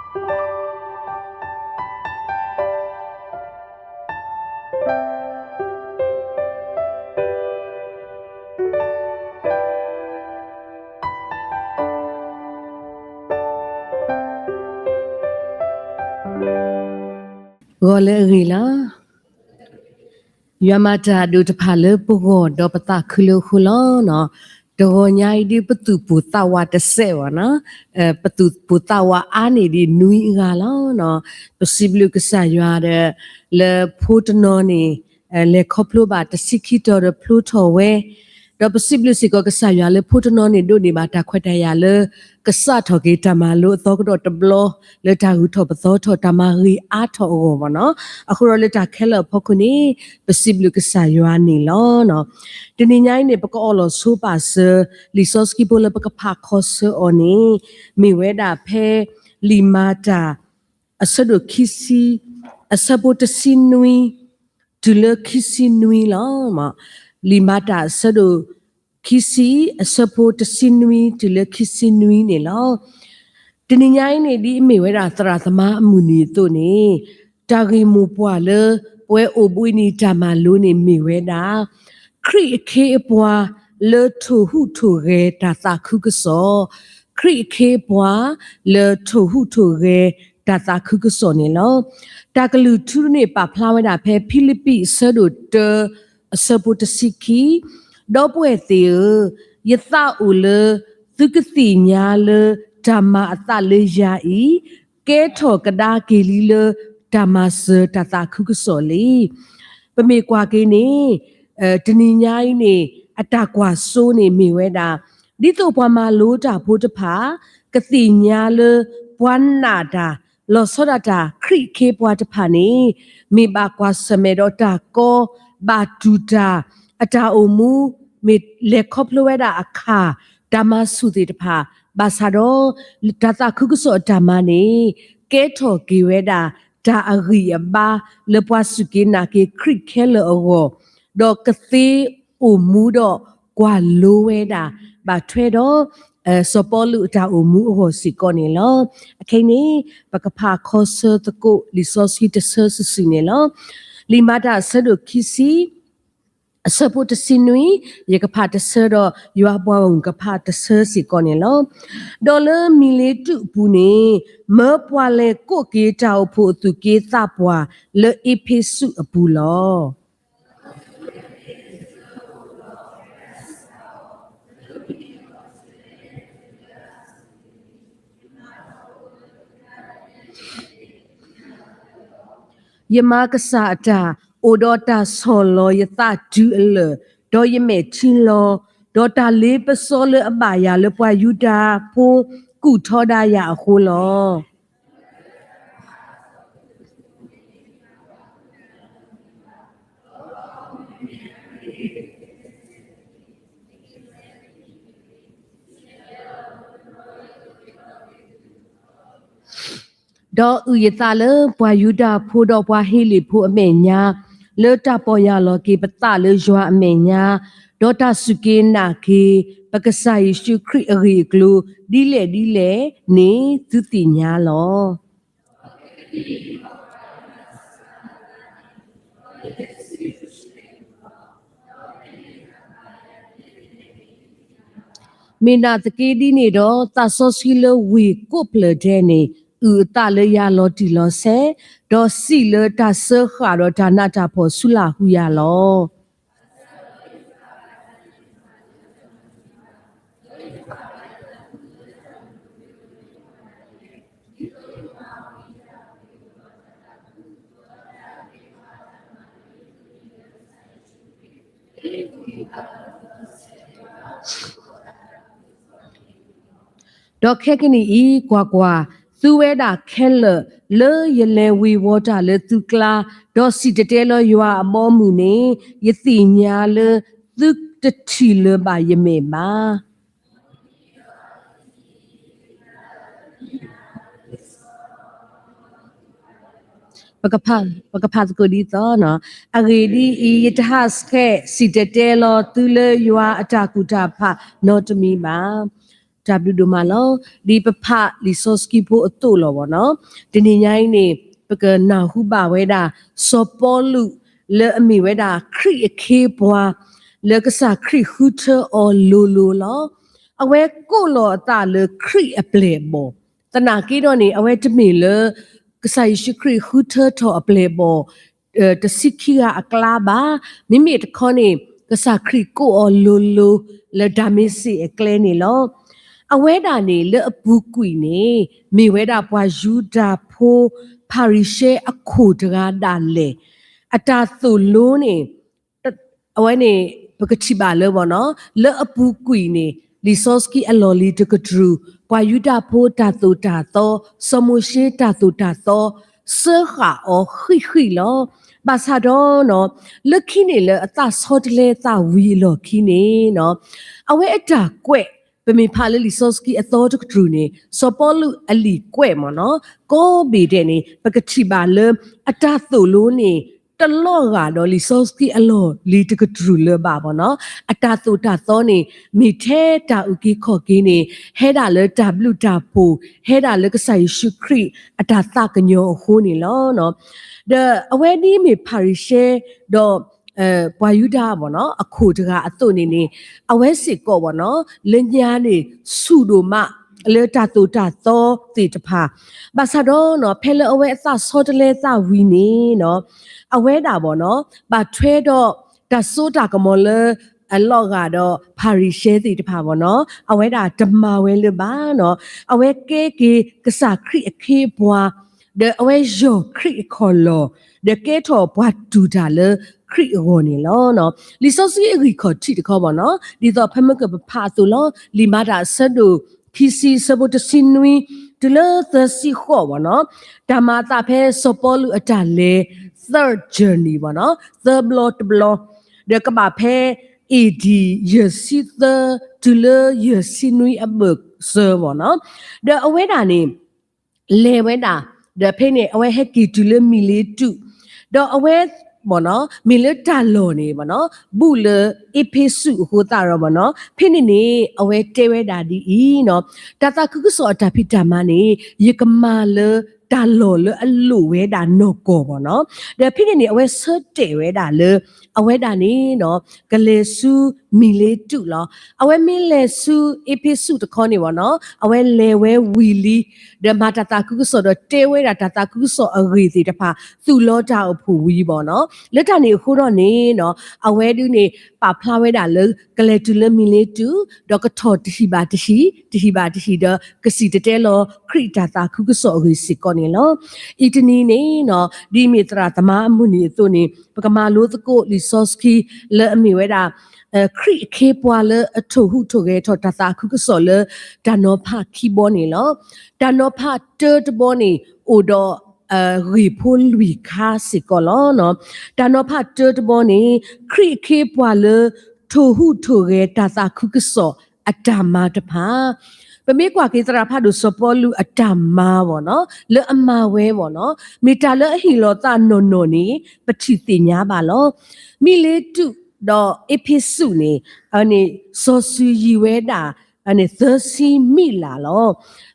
ဂီၤလၢအဂ့ၤလီၤ. ယွၤမၤတၢ်အဒိၣ်တဖၣ်လၢပဂီၢ်ဒီးပသးခုလၢအဃိလီၤ. တဂီၤညါအံၤဒ်ပသူၣ်ပိၢ်သးဝးတစဲးဘၣ်နီၤ, ပသူၣ်ပိၢ်သးဝးအါန့ၢ်ဒံးနွံအဂၤလီၤ. ပစံးဘျုးကစၢ်ယွၤဒီး လၢဖိတနီၤန့ၣ် လဲၤခီဖျိဘၣ်တဆံခံတီၤဒီးဖျိထီၣ်ဝဲ, ဒီးပစံးဘျုးစ့ၢ်ကီးကစၢ်ယွၤလၢဖိတနီၤန့ၣ်ဒိးန့ၢ်ဘၣ်တၢ်ခွဲးတၢ်ယာ်လၢ ကစးထီၣ်က့ၤတၢ်မၤလိအသီကဒီးတဘျီ လၢတၢ်ဂုၤထီၣ်ပသီထီၣ်တၢ်မၤဂ့ၤအါထီၣ်အဂီၢ်ဘၣ်နီၤ. အဃိဒီးလၢတၢ်ခဲလၢာ်အဖီခိၣ်န့ၣ် ပစံးဘျုးကစၢ်ယွၤန့ၣ်လီၤ. တနံၤညါအံၤန့ၣ် ပကအိၣ်လီၤဆိပာ်စၢၤ လံာ်စီဆှံဖိလၢပကဖးခီဆၢအီၤန့ၣ် မ့ၢ်ဝဲဒၣ်ဖဲ လံာ်မၤတၢ် အဆၢဒိၣ်ခံဆံ အဆၢဖိတဆံနွံ တုၤလၢခံဆံနွံလီၤ. လံာ်မၤတၢ်အဆၢဒိၣ်ခံဆံ အဆၢဖိတဆံနွံတုၤလၢခံဆံနွံန့ၣ်လီၤ. တနံၤညါအံၤန့ၣ် ဒ်အမ့ၢ်ဝဲဒၣ်သရၣ်သမါအမုၢ်နံၤအသိးန့ၣ် တၢ်ဂ့ၢ်မိၢ်ပှၢ်လၢပဝဲအိၣ်ဘှံးနံၤတၢ်မၤလိန့ၣ်မ့ၢ်ဝဲဒၣ် ခရံာ်အခ့အပှၤလၢထိၣ်ဟူးထိၣ်ဂဲၤတၢ်သးခုကစီၣ်, ခရံာ်အခ့အပှၤလၢထိၣ်ဟူးထိၣ်ဂဲၤတၢ်သးခုကစီၣ်န့ၣ်လီၤ. တၢ်ကလုၢ်ထူန့ၣ်ပာ်ဖျါဝဲဒၣ်ဖဲဖံလံးပံးအဆၢဒိၣ်တၢ အဆၢဖိတဆံခံ, ဒီပုၢ်ဝဲၢ်သ့ၣ်ဧၢ, ယသးအိၣ်လၢသုကသ့ၣ်ညါလၢတၢ်မၤအသးလၢယၤအံၤ ကဲထီၣ်ကဒါက့ၤလံလၢတၢ်မၤစၢၤတၢ်သးခုကစီၣ်လံ. ပမ့ၢ်ကွၢ်က့ၤန့ၣ် တနံၤညါအံၤန့ၣ် အတၢ်ကွၢ်စိန့ၣ်မ့ၢ်ဝဲဒၣ် ဒ်သိးပှၤမၤလိတၢ်ဖိတဖၣ် ကသ့ၣ်ညါလၢပှၤနာ်တၢ် လီၤဆီဒၣ်တၢ် ခရံာ်အခ့အပှၤတဖၣ်န့ၣ် မ့ၢ်ဘၣ်ကွၢ်ဆၢၣ်မဲာ်ဒီးတၢ်ကီ ဘၣ်တူၢ်တၢ် အတၢ်အိၣ်မူ မ့ၢ်လဲၤခီဖျိဝဲဒၣ်အခၣ် တၢ်မၤဆူၣ်သ့ၣ်တဖၣ် ဘၣ်ဆၣ်ဒီး တၢ်သးခုကစီၣ်အတၢ်မၤန့ၣ် ကဲထီၣ်က့ၤဝဲဒၣ် တၢ်အဂံၢ်အဘါ လၢပှၤစူၢ်က့ၤနာ်က့ၤခရံာ်ခဲလၢာ်အဂီၢ်, ဒီးကသ့အိၣ်မူဒီးကွၢ်လိဝဲဒၣ် ဘၣ်ထွဲဒီး စီၤပီလူးအတၢ်အိၣ်မူအဂီၢ်စ့ၢ်ကီးန့ၣ်လီၤ. အခဲအံၤန့ၣ် ပကဖးခီဆၢသကိးလံာ်စီဆှံတဆၢစုာ်စုာ်န့ၣ်လီၤ. လံာ်မၤတၢ်အဆၢဒိၣ်ခံဆံ အဆၢဖိတဆံနွံ, ယကဖးတဆၢဒီး ယွၤအပှၤဂီၢ်မုၢ်ကဖးတဆၢစ့ၢ်ကီးန့ၣ်လီၤ. ဒီးလၢမံၤလ့တူၣ်အပူၤန့ၣ် မၢပှၤလဲၤကိးက့ၤတၢ်အိၣ်ဖှိၣ်အသူၣ်က့သးပှၢ်လၢအ့းဖ့းစူးအပူၤလီၤ. ယမၤကစၢ်အတၢ် အိၣ်ဒီးတၢ်ဆီၣ်လီၤယသးတုၤအလၢာ်, ဒီးယမဲာ်ထံလီၤ, ဒီးတၢ်လ့ပစီလၢအဘၣ်ယၤလၢပှၤယူဒၤဖိကူၣ်ထီဒါယၤအဃိလီၤ. ဒီးအုၣ်ယသးလၢပှၤယူဒၤဖိဒီးပှၤဟ့လ့ၣ်ဖိအမဲာ်ညါ, လၢတၢ်ပီၢ်ယၢ်လီၤက့ၤပသးလၢယွၤအမဲာ်ညါ, ဒီးတၢ်စူၢ်က့ၤနာ်က့ၤ ပကစၢ်ယ့ၣ်ၡူးခရံာ်အဂ့ၢ်အကျိၤ ဒ်လဲၣ်ဒ်လဲၣ်န့ၣ် သုသ့ၣ်ညါလီၤ. မ့ၢ်နာ်သက့ဒ်န့ၣ်ဒီး သးစီဆှံလၢဝ့ၢ်ကိးဖျၢၣ်ဒဲးန့ၣ် အုၣ်အသးလၢယၤလီၤတံၢ်လီၤဆဲး, ဒီးစံးလၢတၢ်စၢဃာ်ဒီးတၢ်နးတၢ်ဖှီၣ်ဆူလၢ်ဟူယၤလီၤ. ဒီးခဲကနံၣ်အံၤ, ကွၢ်ကွၢ်, သူဝဲဒၣ်ခဲလၢာ်လၢယလဲၤဝ့ၤဝီၤတၢ်လၢသုကျါ, ဒီးစံၣ်တဲၤတဲလီၤယွၤအဘီအမုၢ်န့ၣ်, ယသ့ၣ်ညါလၢသုတထံၣ်လၢၤဘၣ်ယမဲာ်ဘၣ်. ပကဖးသကိးဒ်သိး, အဂ့ၢ်ဒ်အံၤ, ယတဟးဆှဲးစံၣ်တဲၤတဲလီၤသုလၢယွၤအတၢ်ကူၣ်တၢ်ဖးနီတမံၤဘၣ်. တၢ်ဘျုးဒိၣ်မးလီၤ. ဒ်ပဖးလံာ်စီဆှံဖိအသိးလီၤဘၣ်နီၤ, တနံၤညါအံၤန့ၣ် ပကနၢ်ဟူဘၣ်ဝဲဒၣ် စီၤပီလူး လၢအမ့ၢ်ဝဲဒၣ်ခရံာ်အခ့အပှၤ လၢကစၢ်ခရံာ်ဃုထၢအီၤလိၤလိၤလီၤ. အဝဲကိးလီၤအသးလၢခရံာ်အပျဲၢ်အဘီၣ်, သနာ်က့ဒီးန့ၣ် အဝဲတမ့ၢ်လၢ ကစၢ်ယ့ၣ်ၡူးခရံာ်ဃုထၢထီၣ်အပျဲၢ်အဘီၣ် တဆံခံဂၤအကျါဘၣ်. မ့မ့ၢ်တခီန့ၣ် ကစၢ်ခရံာ်ကိးအီၤလိၤလိၤ လၢဒၤမ့းစ့းအကျဲန့ၣ်လီၤ. အဝဲဒၣ်န့ၣ် လၢအပူၤကွံာ်န့ၣ် မ့ၢ်ဝဲဒၣ်ပှၤယူဒၤဖိ ဖၤရံၤၡဲအခိၣ်တဂၤဒၣ်လဲာ် အတၢ်သိၣ်လိန့ၣ် အဝဲန့ၣ် ပကထံၣ်ဘၣ်လၢဘၣ်နီၤ, လၢအပူၤကွံာ်န့ၣ် လံာ်စီဆှံအလီၢ်လံၤတကတြူၢ်, ပှၤယူဒၤဖိတၢ်သိၣ်တၢ်သီ, စီၤမိၤၡ့တၢ်သိၣ်တၢ်သီ, စၢဃာ်အီၤဃံးဃံးလီၤ. ဘၣ်ဆၣ်ဒီးနီၤ, လၢခံန့ၣ်လၢအသးဆီတလဲသးဝံၤအလီၢ်ခံန့ၣ်နီၤ, အဝဲအတၢ်ကွဲး ပမ့ၢ်ဖးလၢလံာ်စီဆှံအသီတကတြူၢ်န့ၣ် စီၤပီလူးအလံာ်ကွဲးမ့ၢ်နီၤ, ကိးဘ့ၣ်ဒဲးန့ၣ် ပကထံၣ်ဘၣ်လၢ အတၢ်သိၣ်လိန့ၣ် တလီၤဂာ်ဒီးလံာ်စီဆှံအလီၢ်လံၤတကတြူၢ်လၢၤဘၣ်ဘၣ်နီၤ. အတၢ်သိၣ်တၢ်သီန့ၣ် မ့ၢ်ထဲတၢ်အုၣ်က့ၤခီၣ်က့ၤန့ၣ် ဟဲဒၣ်လၢတၢ်ဘျုးတၢ်ဖှိၣ်, ဟဲဒၣ်လၢကစၢ်ယ့ၣ်ၡူးခရံာ်အတၢ်သးကညီၤအဃိန့ၣ်လီၤ. ဒီးအဝဲဒ်မ့ၢ်ဖၤရံၤၡဲ ဒီး ပှၤယူဒၤဘၣ်နီၤ အခိၣ်တဂၤအသိးန့ၣ်န့ၣ် အဝဲစ့ၢ်ကီးဘၣ်နီၤ လၢညါန့ၣ် ဆူၣ်ဒိၣ်မး လၢတၢ်သိၣ်တၢ်သီသ့ၣ်တဖၣ်, ဘၣ်ဆၣ်ဒီးနီၤ ဖဲလၢအဝဲအသးဆီတလဲသးဝံၤန့ၣ်နီၤ အဝဲဒၣ်ဘၣ်နီၤ ဘၣ်ထွဲဒီးတၢ်စိတၢ်ကမီၤလၢ အလီၤဂာ်ဒီးဖၤရံၤၡဲသ့ၣ်တဖၣ်ဘၣ်နီၤ အဝဲဒၣ်တမၤဝဲလၢၤဘၣ်နီၤ အဝဲကဲက့ၤကစၢ်ခရံာ်အခ့အပှၤ ဒီးအဝဲယီၢ်ခရံာ်အခီၣ်လီၢ် ဒီးကဲထီၣ်ပှၤတူၢ်တၢ်လၢခရံာ်အဂီၢ်န့ၣ်လီၤ. လံာ်စီဆှံအဂံၢ်ခီၣ်ထံးတခီဘၣ်နီၤ ဒ်သိးဖဲမုၢ်ကပဖးအသိးလီၤ. လံာ်မၤတၢ်အဆၢဒိၣ်ခံဆံ အဆၢဖိတဆံနွံ တုၤလၢသၢဆံဃိးဘၣ်နီၤ တၢ်မၤအသးဖဲစီၤပီလူးအတၢ်လဲၤ third journey ဘၣ်နီၤ သၢဘျီတဘျီ ဒီးကဘၣ်ဖဲ A D ယဲၢ်ဆံသၢ တုၤလၢယဲၢ်ဆံနွံအဘၢၣ်စၢၤဘၣ်နီၤ ဒီးအဝဲဒၣ်န့ၣ် လဲၤဝဲဒၣ် ဒီးဖဲန့ၣ် အဝဲဟဲက့ၤတုၤလၢမံၤလ့တူၣ် ဒီးအဝဲ ဘၣ်နီၤ မ့ၢ်လၢတၢ်လီၢ်န့ၣ်ဘၣ်နီၤ ဘူးလၢအ့းဖ့းစူးအဃိသတးဒီးဘၣ်နီၤ ဖဲန့ၣ်န့ၣ် အဝဲတဲဝဲဒၣ်ဒ်အံၤနီၤ တၢ်သးခုကစီၣ်အတၢ်ဖံးတၢ်မၤန့ၣ် ယကမၤလၢတၢ်လီၢ်လၢအလိၣ်ဝဲဒၣ်နီၢ်ကီၢ်ဘၣ်နီၤ ဒီးဖဲန့ၣ်န့ၣ် အဝဲဆၢတဲာ်ဝဲဒၣ်လၢ အဝဲဒၣ်န့ၣ်နီၤ ကလဲၤဆူမံၤလ့တူၣ်လီၤ. အဝဲမ့ၢ်လဲၤဆူအ့းဖ့းစူးတခီန့ၣ်ဘၣ်နီၤ အဝဲလဲၤဝဲဝံၤလံ ဒီးမၤတၢ်သးခုကစီၣ်ဒီးတဲဝဲဒၣ်တၢ်သးခုကစီၣ်အဂ့ၢ်သ့ၣ်တဖၣ် သူၣ်လီၤတၢ်အိၣ်ဖှိၣ်ဝံၤဘၣ်နီၤ လၢတၢ်န့ၣ်အဃိဒီးန့ၣ်နီၤ အဝဲဒၣ်န့ၣ် ပာ်ဖျါဝဲဒၣ်လၢ ကလဲၤတုၤလၢမံၤလ့တူၣ် ဒီးကထီၣ်တဟံၣ်ဘၣ်တဟံၣ် တဟံၣ်ဘၣ်တဟံၣ်ဒီး ကစံၣ်တဲၤတဲလီၤခရံာ်တၢ်သးခုကစီၣ်အဂ့ၢ်စ့ၢ်ကီးန့ၣ်လီၤ. အံၤတနံၤန့ၣ်နီၤ ဒ်မ့ၢ်သရၣ်သမါအမုၢ်နံၤအသိးန့ၣ် ပကမၤလိသကိးလံာ်စီဆှံ လၢအမ့ၢ်ဝဲဒၣ် ခရံာ်အခ့အပှၤလၢအထိၣ်ဟူးထိၣ်ဂဲၤထီၣ်တၢ်သးခုကစီၣ်လၢ တၢ်နီၤဖးခံဘီန့ၣ်လီၤ. တၢ်နီၤဖးတၢတဘီန့ၣ် အိၣ်ဒီး ဂ့ၢ်ဖိလွံၢ်ခါစ့ၢ်ကီးလီၤ. တၢ်နီၤဖးတၢတဘီန့ၣ် ခရံာ်အခ့အပှၤလၢ ထိၣ်ဟူးထိၣ်ဂဲၤတၢ်သးခုကစီၣ်အတၢ်မၤတဖၣ် ပမ့ၢ်ကွၢ်က့ၤသရၣ်ဖးဒိၣ်စီၤပီလူးအတၢ်မၤဘၣ်နီၤ လၢအမၤဝဲဘၣ်နီၤ မ့ၢ်တၢ်လၢအဟ့ၣ်လီၤသးနီၢ်နီၢ်န့ၣ် ပထံၣ်သ့ၣ်ညါဘၣ်လီၤ. မံၤလ့တူၣ်ဒီးအ့းဖ့းစူးန့ၣ် အန့ၣ် စီၤစုၤယံၤဝဲဒၣ် အန့ၣ် သၢဆံမံးလးလီၤ.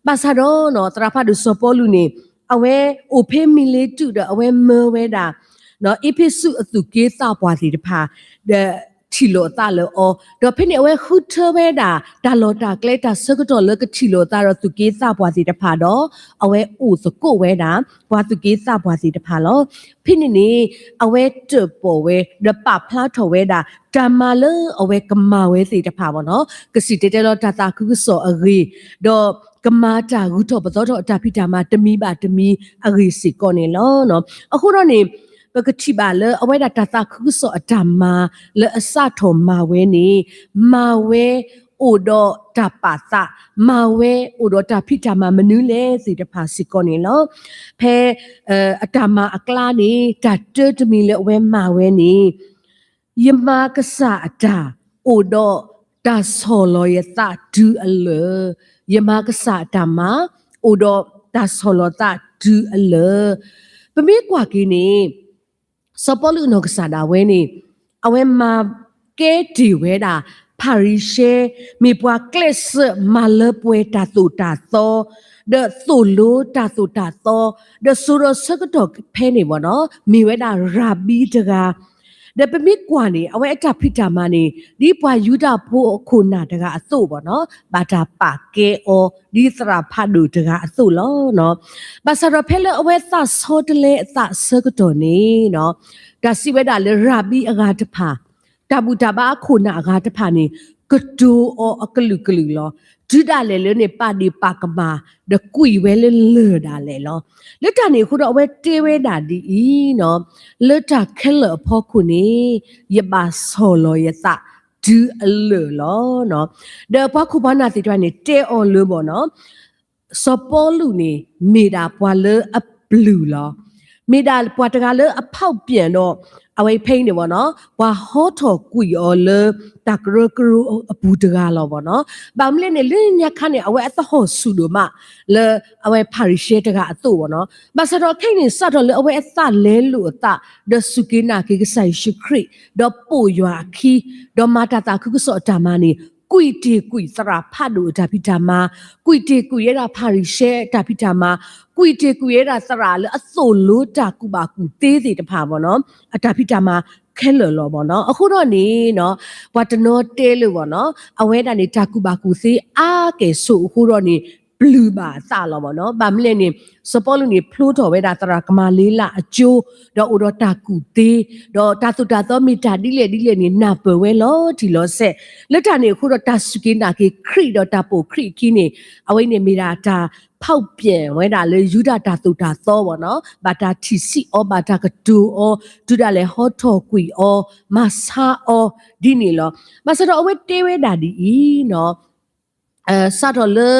ဘၣ်ဆၣ်ဒီးနီၤ သရၣ်ဖးဒိၣ်စီၤပီလူးန့ၣ် အဝဲအိၣ်ဖဲမံၤလ့တူၣ်ဒီးအဝဲမၢဝဲဒၣ် အ့းဖ့းစူးအသူၣ်က့သးပှၢ်သ့ၣ်တဖၣ် ဒီးထံၣ်လိာ်အသးလၢအီၤ ဒီးဖဲန့ၣ်အဝဲဃုထၢဝဲဒၣ် တၢ်လီၢ်တၢ်ကျဲတၢ်ဆၢကတီၢ်လၢကထံၣ်လိာ်အသးဒီးသူၣ်က့သးပှၢ်သ့ၣ်တဖၣ်ဒီး အဝဲအိၣ်သကိးဝဲဒၣ် ပှၤသူၣ်က့သးပှၢ်သ့ၣ်တဖၣ်လီၤ. ဖဲန့ၣ်န့ၣ် အဝဲတၢၣ်ပီၣ်ဝဲ ဒီးပာ်ဖျါထီၣ်ဝဲဒၣ် တၢ်မၤလၢအဝဲကမၤဝဲသ့ၣ်တဖၣ်ဘၣ်နီၤ ကစံၣ်တဲၤတဲလီၤတၢ်သးခုကစီၣ်အဂ့ၢ် ဒီးကမၤတၢ်ဂုၤထီၣ်ပသီထီၣ်အတၢ်ဖံးတၢ်မၤတမံၤဘၣ်တမံၤအဂ့ၢ်စ့ၢ်ကီးန့ၣ်လီၤ. အဃိဒီးန့ၣ် ပကထံၣ်ဘၣ်လၢအဝဲဒၣ်တၢ်သးခုကစီၣ်အတၢ်မၤလၢအစးထီၣ်မၤဝဲန့ၣ် မၤဝဲအိၣ်ဒီးတၢ်ပာ်သး မၤဝဲအိၣ်ဒီးတၢ်ဖံးတၢ်မၤမနုၤလဲၣ်သ့ၣ်တဖၣ်စ့ၢ်ကီးန့ၣ်လီၤ. ဖဲ အတၢ်မၤအကျါန့ၣ် တၢ်တၢတမံၤလၢအဝဲမၤဝဲန့ၣ် ယမၤကစၢ်အတၢ် အိၣ်ဒီးတၢ်ဆီၣ်လီၤယသးတုၤအလၢာ်, ယမၤကစၢ်အတၢ်မၤ အိၣ်ဒီးတၢ်ဆီၣ်လီၤသးတုၤအလၢာ်. ပမ့ၢ်ကွၢ်က့ၤန့ၣ် စီၤပီလူးအနီၢ်ကစၢ်ဒၣ်ဝဲန့ၣ် အဝဲမၤကဲတ့ၢ်ဝဲဒၣ် ဖၤရံၤၡဲ မ့ၢ်ပှၤကျဲးစၢးမၤလၢပှဲၤတၢ်သိၣ်တၢ်သီ, ဒီးသိၣ်လိတၢ်သိၣ်တၢ်သီ, ဒီးစိၤဒီးဆၢကတီၢ်ဖဲန့ၣ်ဘၣ်နီၤ မ့ၢ်ဝဲဒၣ်ရၤဘံတဂၤ, ဒီးပမ့ၢ်ကွၢ်န့ၣ် အဝဲအတၢ်ဖံးတၢ်မၤန့ၣ် ဒ်ပှၤယူဒၤဖိအခိၣ်နၢ်တဂၤအသိးဘၣ်နီၤ ဘၣ်တၢ်ပာ်ကဲအီၤ ဒ်သရၣ်ဖးဒိၣ်တဂၤအသိးလီၤ. ဘၣ်ဆၣ်ဒီးဖဲလၢအဝဲသးဆီတလဲအသးဆၢကတီၢ်န့ၣ်နီၤ တၢ်စံးဝဲဒၣ်လၢရၤဘံအဂၤတဖၣ် တၢ်ဘူၣ်တၢ်ဘါအခိၣ်နၢ်အဂၤတဖၣ်န့ၣ် ကတိၤအီၤအကလုာ်ကလုာ်လီၤ. တုၤဒၣ်လဲာ်လၢန့ၣ် ပာ်ဒ့ၣ်ပာ်ကမၣ် ဒီးကွံာ်ဝဲလၢလၢၢ်ဒၣ်လဲာ်လီၤ. လၢတၢ်န့ၣ်အဃိဒီး အဝဲတဲဝဲဒၣ်ဒ်အံၤနီၤ လၢတၢ်ခဲလၢာ်အဖီခိၣ်န့ၣ် ယဘၣ်ဆီၣ်လီၤယသးတုၤအလၢာ်လီၤ. ဒီးပှၤခိၣ်ပှၤနၢ်သ့ၣ်တဖၣ်န့ၣ် တဲအီၤလၢဘၣ်နီၤ စီၤပီလူးန့ၣ် မ့ၢ်ဒၣ်ပှၤလၢအပျုၢ်လီၤ. မ့ၢ်ဒၣ်ပှၤတဂၤလၢအဖောက်ပြန်ဒီး အဝဲဖဲအံၤန့ၣ်ဘၣ်နီၤ ပှၤဟီထီၣ်ကွံာ်အီၤလၢ တၢ်ကရၢကရိအပူၤတဂၤလီၤဘၣ်နီၤ. ဘၣ်မနုၤလဲၣ်န့ၣ် လၢညါခါန့ၣ် အဝဲအသဟီၣ်ဆူၣ်ဒိၣ်မး လၢအဝဲဖၤရံၤၡဲတဂၤအသိးဘၣ်နီၤ. ဘၣ်ဆၣ်ဒီးခဲအံၤန့ၣ် စးထီၣ်လၢအဝဲအသးလဲလိာ်အသး ဒီးစူၢ်က့ၤနာ်က့ၤကစၢ်ယ့ၣ်ၡူးခရံာ် ဒီးပိာ်ယွၤအခံ ဒီးမၤတၢ်သးခုကစီၣ်အတၢ်မၤန့ၣ် ကွံာ်တ့ၢ်ကွံာ်သရၣ်ဖးဒိၣ်အတၢ်ဖံးတၢ်မၤ, ကွံာ်တ့ၢ်ကွံာ်ဝဲဒၣ်ဖၤရံၤၡဲအတၢ်ဖံးတၢ်မၤ, ကွံာ်တ့ၢ်ကွံာ်ဝဲဒၣ်သရၣ်လၢအသိၣ်လိတၢ်ကူၣ်ဘၣ်ကူၣ်သ့သ့ၣ်တဖၣ်ဘၣ်နီၤ အတၢ်ဖံးတၢ်မၤခဲလၢာ်လီၤဘၣ်နီၤ. အဃိဒီးန့ၣ်နီၤ ပှၤတနီၤတဲလၢဘၣ်နီၤ အဝဲဒၣ်န့ၣ် တၢ်ကူၣ်ဘၣ်ကူၣ်သ့အါကဲၣ်ဆိးအဃိဒီးန့ၣ် ပျုၢ်ဘၣ်အသးလီၤဘၣ်နီၤ. ဘၣ်မနုၤလဲၣ်န့ၣ် စီၤပီလူးန့ၣ် ဖျိထီၣ်ဝဲဒၣ်သရၣ်ကမၤလ့လးအကၠိ ဒီးအိၣ်ဒီးတၢ်ကူၣ်သ့, ဒီးတၢ်သိၣ်တၢ်သီမ့ၢ်တၢ်ဒ်လဲၣ်ဒ်လဲၣ်န့ၣ် နၢ်ပၢၢ်ဝဲလီၤတံၢ်လီၤဆဲး, လၢတၢ်န့ၣ်အဃိဒီး တၢ်စူၢ်က့ၤနာ်က့ၤခရံာ်ဒီးတၢ်ပိာ်ခရံာ်အခံန့ၣ် အဝဲန့ၣ်မ့ၢ်ဒၣ်တၢ် ဖောက်ပြန် ဝဲဒၣ်လၢယူဒၤတၢ်သိၣ်တၢ်သီဘၣ်နီၤ, ဘၣ်တၢ်ထံၣ်ဆံးအီၤ ဘၣ်တၢ်ကတိၤအီၤ, တုၤဒၣ်လဲာ်ဟီထီၣ်ကွံာ်အီၤ, မၤဆါအီၤ, ဒ်န့ၣ်လီၤ. ဘၣ်ဆၣ်ဒီးအဝဲတဲဝဲဒၣ်ဒ်အံၤနီၤ စးထီၣ်လၢ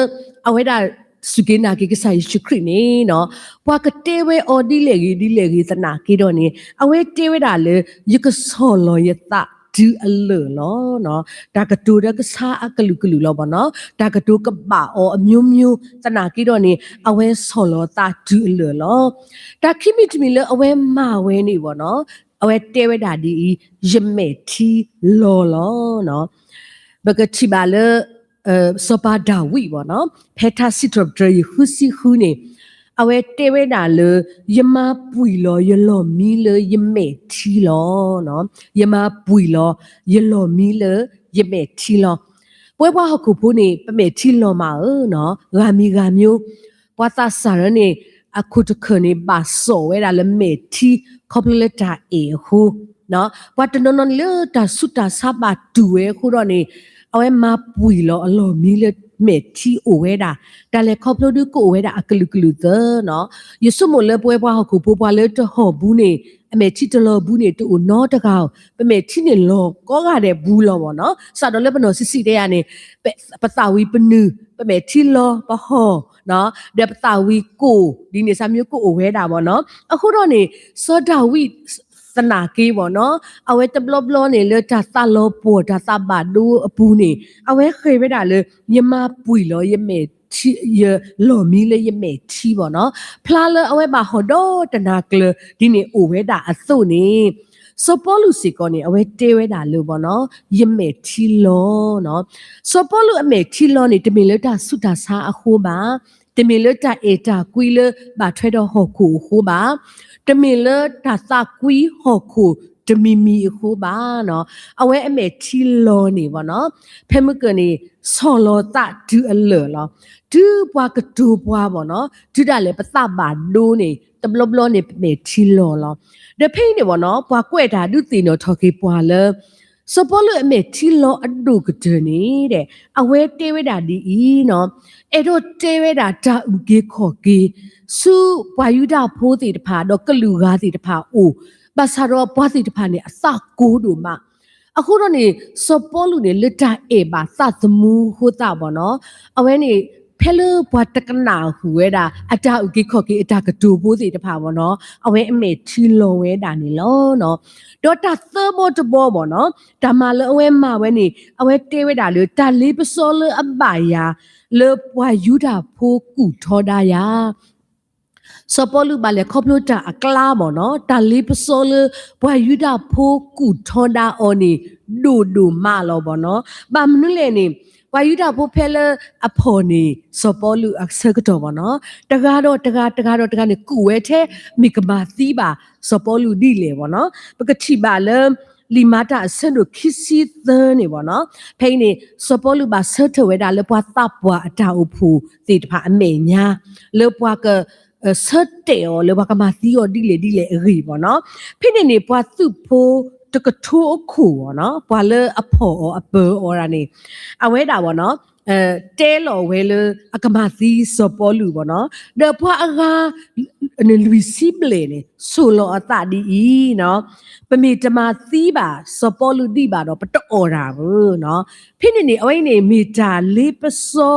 အဝဲဒၣ်စူၢ်က့ၤနာ်က့ၤကစၢ်ယ့ၣ်ၡူးခရံာ်န့ၣ်နီၤ, ပှၤကတဲဝဲအီၤဒ်လဲၣ်ဂ့ၤဒ်လဲၣ်ဂ့ၤသနာ်က့ဒီးန့ၣ် အဝဲတဲဝဲဒၣ်လၢ ယကဆီၣ်လီၤယသးတုၤအလၢာ်လီၤ. တၢ်ကတိၤဒီးကဆါအကလုာ်ကလုာ်လီၤဘၣ်နီၤ, တၢ်ကတိၤကဘၣ်အီၤအမျိုးမျိုး သနာ်က့ဒီးန့ၣ် အဝဲဆီၣ်လီၤသးတုၤအလၢာ်လီၤ. တၢ်ခံမံၤတမံၤလၢအဝဲမၤဝဲန့ၣ်ဘၣ်နီၤ, အဝဲတဲဝဲဒၣ်ဒ်အံၤ, ယမဲာ်ထံလီၤလီၤ. ပကထံၣ်ဘၣ်လၢ စီၤပၤဒၤဝံးဘၣ်နီၤ, ဖဲထါစံးထီၣ်ပတြၢၤယဲၢ်ဆံဃုန့ၣ်, အဝဲတဲဝဲဒၣ်လၢ ယမၤပှံၢ်လီၤယလီၢ်မံလၢယမဲာ်ထံလီၤ. ယမၤပှံၢ်လီၤယလီၢ်မံလၢယမဲာ်ထံလီၤ. ပဝဲပှၤဟီၣ်ခိၣ်ဖိန့ၣ် ပမဲာ်ထံလီၤမးဧၢနီၤ, ဂၤမံၤဂၤမံၤ, ပှၤသးစၢ်န့ၣ် အခိၣ်တခၢၣ်န့ၣ် ဘၣ်စိာ်ဝဲဒၣ်လၢမဲာ်ထံ ခီဖျိလၢတၢ်အဲၣ်အဃိ ပှၤတနီၤနီၤလၢတၢ်ဆူးတၢ်ဆါဘၣ်တူၢ်ဝဲအဃိဒီးန့ၣ်, အဝဲမၤပှံၢ်လီၤအလီၢ်မံလၢမဲာ်ထံအိၣ်ဝဲဒၣ်, တၢ်လဲၤခီဖျိဒုးကအိၣ်ဝဲဒၣ်အကလုာ်ကလုာ်သၢနီၤ. ယဆိကမိၣ်လၢပဝဲပှၤဟီၣ်ခိၣ်ဖိပှၤလၢတဟီၣ်ဘူးန့ၣ် အမဲာ်ထံတလီၤဘူးန့ၣ် တအိၣ်နီတဂၤဧိၤ, ပမဲာ်ထံန့ၣ်လီၤကိးဂၤဒဲးဘူးလီၤဘၣ်နီၤ. စးထီၣ်လၢပနီၢ်ဆံးဆံးတဲယၤန့ၣ် ပသးဝံၤပနုာ်, ပမဲာ်ထံလီၤပဟီၣ်, ဒီးပသးဝံၤကိၣ် ဒ်န့ၣ်စၢ်မ့ၢ်ကအိၣ်ဝဲဒၣ်ဘၣ်နီၤ. အဃိဒီးန့ၣ် စီၤဒၤဝံးသနာ်က့ဘၣ်နီၤ, အဝဲတဘျီဘျီန့ၣ်လၢတၢ်သးလီၤပှီၢ်တၢ်သးဘၣ်ဒိအပူၤန့ၣ် အဝဲဃ့ၢ်ဝဲဒၣ်လၢ ယမၤပှံၢ်လီၤယမဲာ်ထံ, ယလီၢ်မံလၢယမဲာ်ထံဘၣ်နီၤ. ဖျါလၢအဝဲဘၣ်ဟီၣ်ဒီတနၤကျၢၤ ဒ်န့ၣ်အိၣ်ဝဲဒၣ်အသိးန့ၣ်, စီၤပီလူးစ့ၢ်ကီးန့ၣ် အဝဲတဲဝဲဒၣ်လၢဘၣ်နီၤ, ယမဲာ်ထံလီၤနီၤ. စီၤပီလူးအမဲာ်ထံလီၤန့ၣ် တမ့ၢ်လၢတၢ်ဆူးတၢ်ဆါအဃိဘၣ်, တမ့ၢ်လၢတၢ်အဲၣ်တၢ်ကွံလၢဘၣ်ထွဲဒီးဟီၣ်ခိၣ်အဃိဘၣ်, တမ့ၢ်လၢတၢ်သးကွံဟီၣ်ခိၣ်တမံၤမံၤအဃိဘၣ်နီၤ. အဝဲအမဲာ်ထံလီၤန့ၣ်ဘၣ်နီၤ, ဖဲမုၢ်ကၢၢ်န့ၣ် ဆီၣ်လီၤသးတုၤအလၢာ်လီၤ. တုၤပှၤကတိၤပှၤဘၣ်နီၤ, တုၤဒၣ်လဲာ်ပသးဘၣ်ဒိန့ၣ် တဘျီဘျီန့ၣ် ပမဲာ်ထံလီၤလီၤ. ဒီးဖဲအံၤန့ၣ်ဘၣ်နီၤ, ပှၤကွဲးတၢ်ဒုးသ့ၣ်နီၣ်ထီၣ်က့ၤပှၤလၢ စီၤပီလူးအမဲာ်ထံလီၤအဒိၣ်ကတၢၢ်န့ၣ်ဒီး အဝဲတဲဝဲဒၣ်ဒ်အံၤနီၤ, အဲၣ်ဒိးတဲဝဲဒၣ်တၢ်အုၣ်က့ၤခီၣ်က့ၤ ဆူပှၤယူဒၤဖိသ့ၣ်တဖၣ် ဒီးကလုာ်ဂၤသ့ၣ်တဖၣ်အအိၣ်, ဘၣ်ဆၣ်ဒီးပှၤသ့ၣ်တဖၣ်န့ၣ် အသးကိၤဒိၣ်မး. အဃိဒီးန့ၣ် စီၤပီလူးန့ၣ် လၢတၢ်အဲၣ်ဘၣ်သးသမူအဃိသတးဘၣ်နီၤ, အဝဲန့ၣ် ဖဲလၢပှၤတကနၣ်ဃုာ်ဝဲဒၣ် အတၢ်အုၣ်က့ၤခီၣ်က့ၤအတၢ်ကတိၤဖိသ့ၣ်တဖၣ်ဘၣ်နီၤ, အဝဲအမဲာ်ထံလီၤဝဲဒၣ်န့ၣ်လီၤ. ဒီးတၢ်သၢဘီတဘီဘၣ်နီၤ, တၢ်မၤလၢအဝဲမၤဝဲန့ၣ် အဝဲတဲဝဲဒၣ်လၢ တၢ်လ့ပစီလၢအဘၣ်ယၤ လၢပှၤယူဒၤဖိကူၣ်ထီဒါယၤ စီၤပီလူးဘၣ်လဲၤခီဖျိတၢ်အကျါဘၣ်နီၤ, တၢ်လ့ပစီလၢပှၤယူဒၤဖိကူၣ်ထီဒါအီၤန့ၣ် ဒိၣ်ဒိၣ်မးလီၤဘၣ်နီၤ. ဘၣ်မနုၤလဲၣ်န့ၣ် ပှၤယူဒၤဖိဖဲလၢအဖီၣ်န့ၢ် စီၤပီလူးအဆၢကတီၢ်ဘၣ်နီၤ, တဂၤဒီးတဂၤ တဂၤဒီးတဂၤန့ၣ် ကူၣ်ဝဲထဲ မ့ၢ်ကမၤသံဘၣ်စီၤပီလူးဒ်လဲၣ်ဘၣ်နီၤ. ပကထံၣ်ဘၣ်လၢ လံာ်မၤတၢ်အဆၢဒိၣ်ခံဆံသၢန့ၣ်ဘၣ်နီၤ, ဖဲအံၤန့ၣ် စီၤပီလူးဘၣ်ဆၢထၢၣ်ဝဲဒၣ်လၢပှၤသးပှၢ်အတၢ်အိၣ်ဖှိၣ်သ့ၣ်တဖၣ်အမဲာ်ညါ လၢပှၤက ဆၢတဲာ်အီၤလၢပှၤကမၤသံအီၤဒ်လဲၣ်ဒ်လဲၣ်အဂ့ၢ်ဘၣ်နီၤ. ဖဲန့ၣ်န့ၣ် ပှၤသုးဖိတကထိအခိၣ်ဘၣ်နီၤ, ပှၤလၢအဖီၣ်အီၤအပၢၤအီၤဒၣ်န့ၣ် အဝဲဒၣ်ဘၣ်နီၤ တဲလီၤဝဲလၢအကမၤသံစီၤပီလူးဘၣ်နီၤ, ဒီးပှၤအဂၤ လွံၢ်ဆံဘျဲၣ်န့ၣ် ဆိၣ်လီၤအသးဒ်အံၤနီၤ, ပမ့ၢ်တမၤသံဘၣ်စီၤပီလူးဒံးဘၣ်ဒီး ပတအီၣ်တၢ်ဘၣ်နီၤ. ဖဲန့ၣ်န့ၣ် အဝဲအံၤန့ၣ် မ့ၢ်တၢ်လ့ပစီ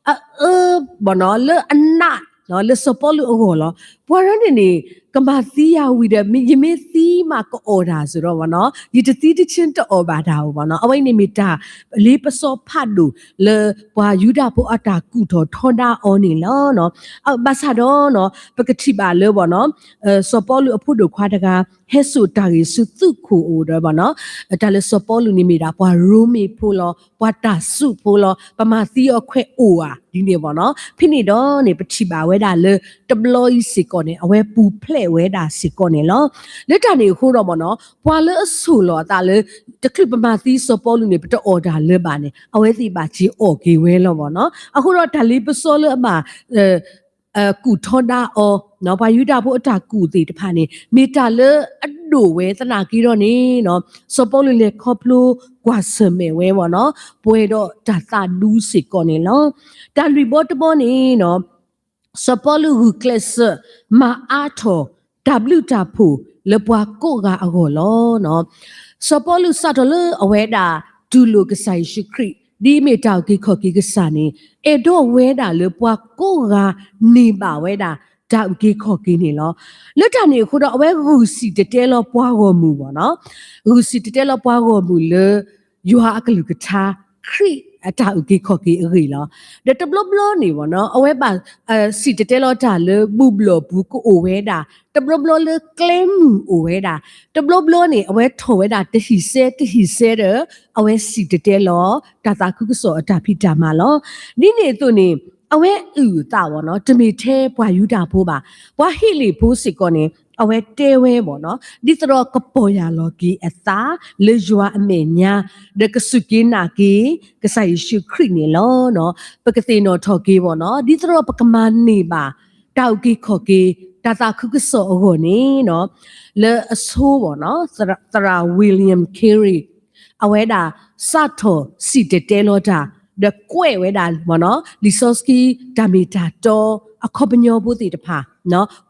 အအၢဘၣ်နီၤ လၢအနး လၢစီၤပီလူးအဂီၢ်လီၤ. ပှၤရၢန့ၣ်န့ၣ် ကမၤသံယၤဝံၤဒီး ယမ့ၢ်သံမးကအီၣ်တၢ်စ့ၢ်ဒီးဘၣ်နီၤ, ယတသံတဆ့တအီၣ်ဘၣ်တၢ်ဧိၤဘၣ်နီၤ. အဝဲအံၤန့ၣ်မ့ၢ်တၢ်လ့ပစီဖးဒိၣ်လၢပှၤယူဒၤဖိအတၢ်ကူၣ်ထီၣ်ထီဒါအီၤန့ၣ်လီၤ. ဘၣ်ဆၣ်ဒီး ပကထံၣ်ဘၣ်လၢဘၣ်နီၤ စီၤပီလူးအဖိဒိၣ်ခွါတဂၤ ဟဲစိာ်တၢ်ဂ့ၢ်ဆူသုးခိၣ်အအိၣ်ဒီးဘၣ်နီၤ, တၢ်လၢစီၤပီလူးန့ၣ်မ့ၢ်ဒၣ်ပှၤရိမ့ၤဖိလီၤ, ပှၤတၢ်စူးဖိလီၤ, ပမၤသံအီၤခွဲးအိၣ်ဧါဒ်န့ၣ်ဘၣ်နီၤ. ဖဲန့ၣ်ဒီးန့ၣ် ပထံၣ်ဘၣ်ဝဲဒၣ်လၢ တဘျီအံၤစ့ၢ်ကီးန့ၣ် အဝဲပူၤဖျဲးဝဲဒၣ်စ့ၢ်ကီးန့ၣ်လီၤ. လၢတၢ်န့ၣ်အဃိဒီးဘၣ်နီၤ ပှၤလၢအဆိၣ်လီၤအသးလၢ တချုးပမၤသံစီၤပီလူးန့ၣ် ပတအီၣ်တၢ်လၢၤဘၣ်န့ၣ် အဝဲသ့ၣ်ဘၣ်စ့ၢ်အီၣ်က့ၤဝဲလီၤဘၣ်နီၤ. အဃိဒီးတၢ်လ့ပစီလၢအဘၣ် ကူၣ်ထီဒါအီၤ ပှၤယူဒၤဖိအတၢ်ကူၣ်သ့ၣ်တဖၣ်န့ၣ် မ့ၢ်တၢ်လၢအဒိၣ်ဝဲသနာ်က့ဒီးန့ၣ်နီၤ စီၤပီလူးလဲၤခီဖျိကွၢ်ဆၢၣ်မဲာ်ဝဲဘၣ်နီၤ ပှဲၤဒီးတၢ်သးဒူစ့ၢ်ကီးန့ၣ်လီၤ. တၢ်လွံၢ်ဘီတဘီန့ၣ်နီၤ စီၤပီလူးဂုာ်ကျဲးစၢး မၤအါထီၣ်တၢ်ဘျုးတၢ်ဖှိၣ်လၢပှၤကိးဂၤအဂီၢ်လီၤ. စီၤပီလူးစးထီၣ်လၢအဝဲဒၣ်တူၢ်လိာ်ကစၢ်ယ့ၣ်ၡူးခရံာ် ဒ်အမ့ၢ်တၢ်အုၣ်က့ၤခီၣ်က့ၤကစၢ်န့ၣ် အဲၣ်ဒိးဝဲဒၣ်လၢပှၤကိးဂၤန့ၢ်ဘၣ်ဝဲဒၣ်တၢ်အုၣ်က့ၤခီၣ်က့ၤန့ၣ်လီၤ. လၢတၢ်န့ၣ်အဃိဒီး အဝဲဂုာ်စံၣ်တဲၤတဲလီၤပှၤဂီၢ်မုၢ်ဘၣ်နီၤ ဂုာ်စံၣ်တဲၤတဲလီၤပှၤဂီၢ်မုၢ်လၢ ယွၤအကလုၢ်ကထါ ခရံာ်အတၢ်အုၣ်က့ၤခီၣ်က့ၤအဂ့ၢ်လီၤ. ဒီးတဘျီဘျီန့ၣ်ဘၣ်နီၤ အဝဲဘၣ် စံၣ်တဲၤတဲလီၤတၢ်လၢဘူၣ်ဘျီၣ်ပူၤကအိၣ်ဝဲဒၣ်, တဘျီဘျီလၢကျဲမုၢ်အိၣ်ဝဲဒၣ်, တဘျီဘျီန့ၣ် အဝဲထီၣ်ဝဲဒၣ်တဟံၣ်စဲတဟံၣ်စဲဒီး အဝဲစံၣ်တဲၤတဲလီၤ တၢ်သးခုကစီၣ်အတၢ်ဖံးတၢ်မၤလီၤ. ဒ်န့ၣ်အသိးန့ၣ် အဝဲအုၣ်အသးဘၣ်နီၤ တမ့ၢ်ထဲပှၤယူဒၤဖိဘၣ်, ပှၤဟ့းလ့ၣ်ဖိစ့ၢ်ကီးန့ၣ် အဝဲတဲဝဲဘၣ်နီၤ ဒ်သိးဒီးကပီၢ်ယၢ်လီၤက့ၤအသးလၢယွၤအမဲာ်ညါ ဒီးကစူၢ်က့ၤနာ်က့ၤ ကစၢ်ယ့ၣ်ၡူးခရံာ်န့ၣ်လီၤ. ပကသ့ၣ်နီၣ်ထီၣ်က့ၤဘၣ်နီၤ ဒ်သိးဒီးပကမၤန့ၢ်ဘၣ် တၢ်အုၣ်က့ၤခီၣ်က့ၤ တၢ်သးခုကစီၣ်အဂီၢ်န့ၣ်နီၤ လၢအဆိဘၣ်နီၤ သရၣ် William Carey အဝဲဒၣ်စးထီၣ်စံၣ်တဲၤတဲလီၤတၢ် ဒီးကွဲးဝဲဒၣ်ဘၣ်နီၤ လံာ်စီဆှံတၢ်မ့ၢ်တၢ်တီ အခီပညီဖိသ့ၣ်တဖၣ်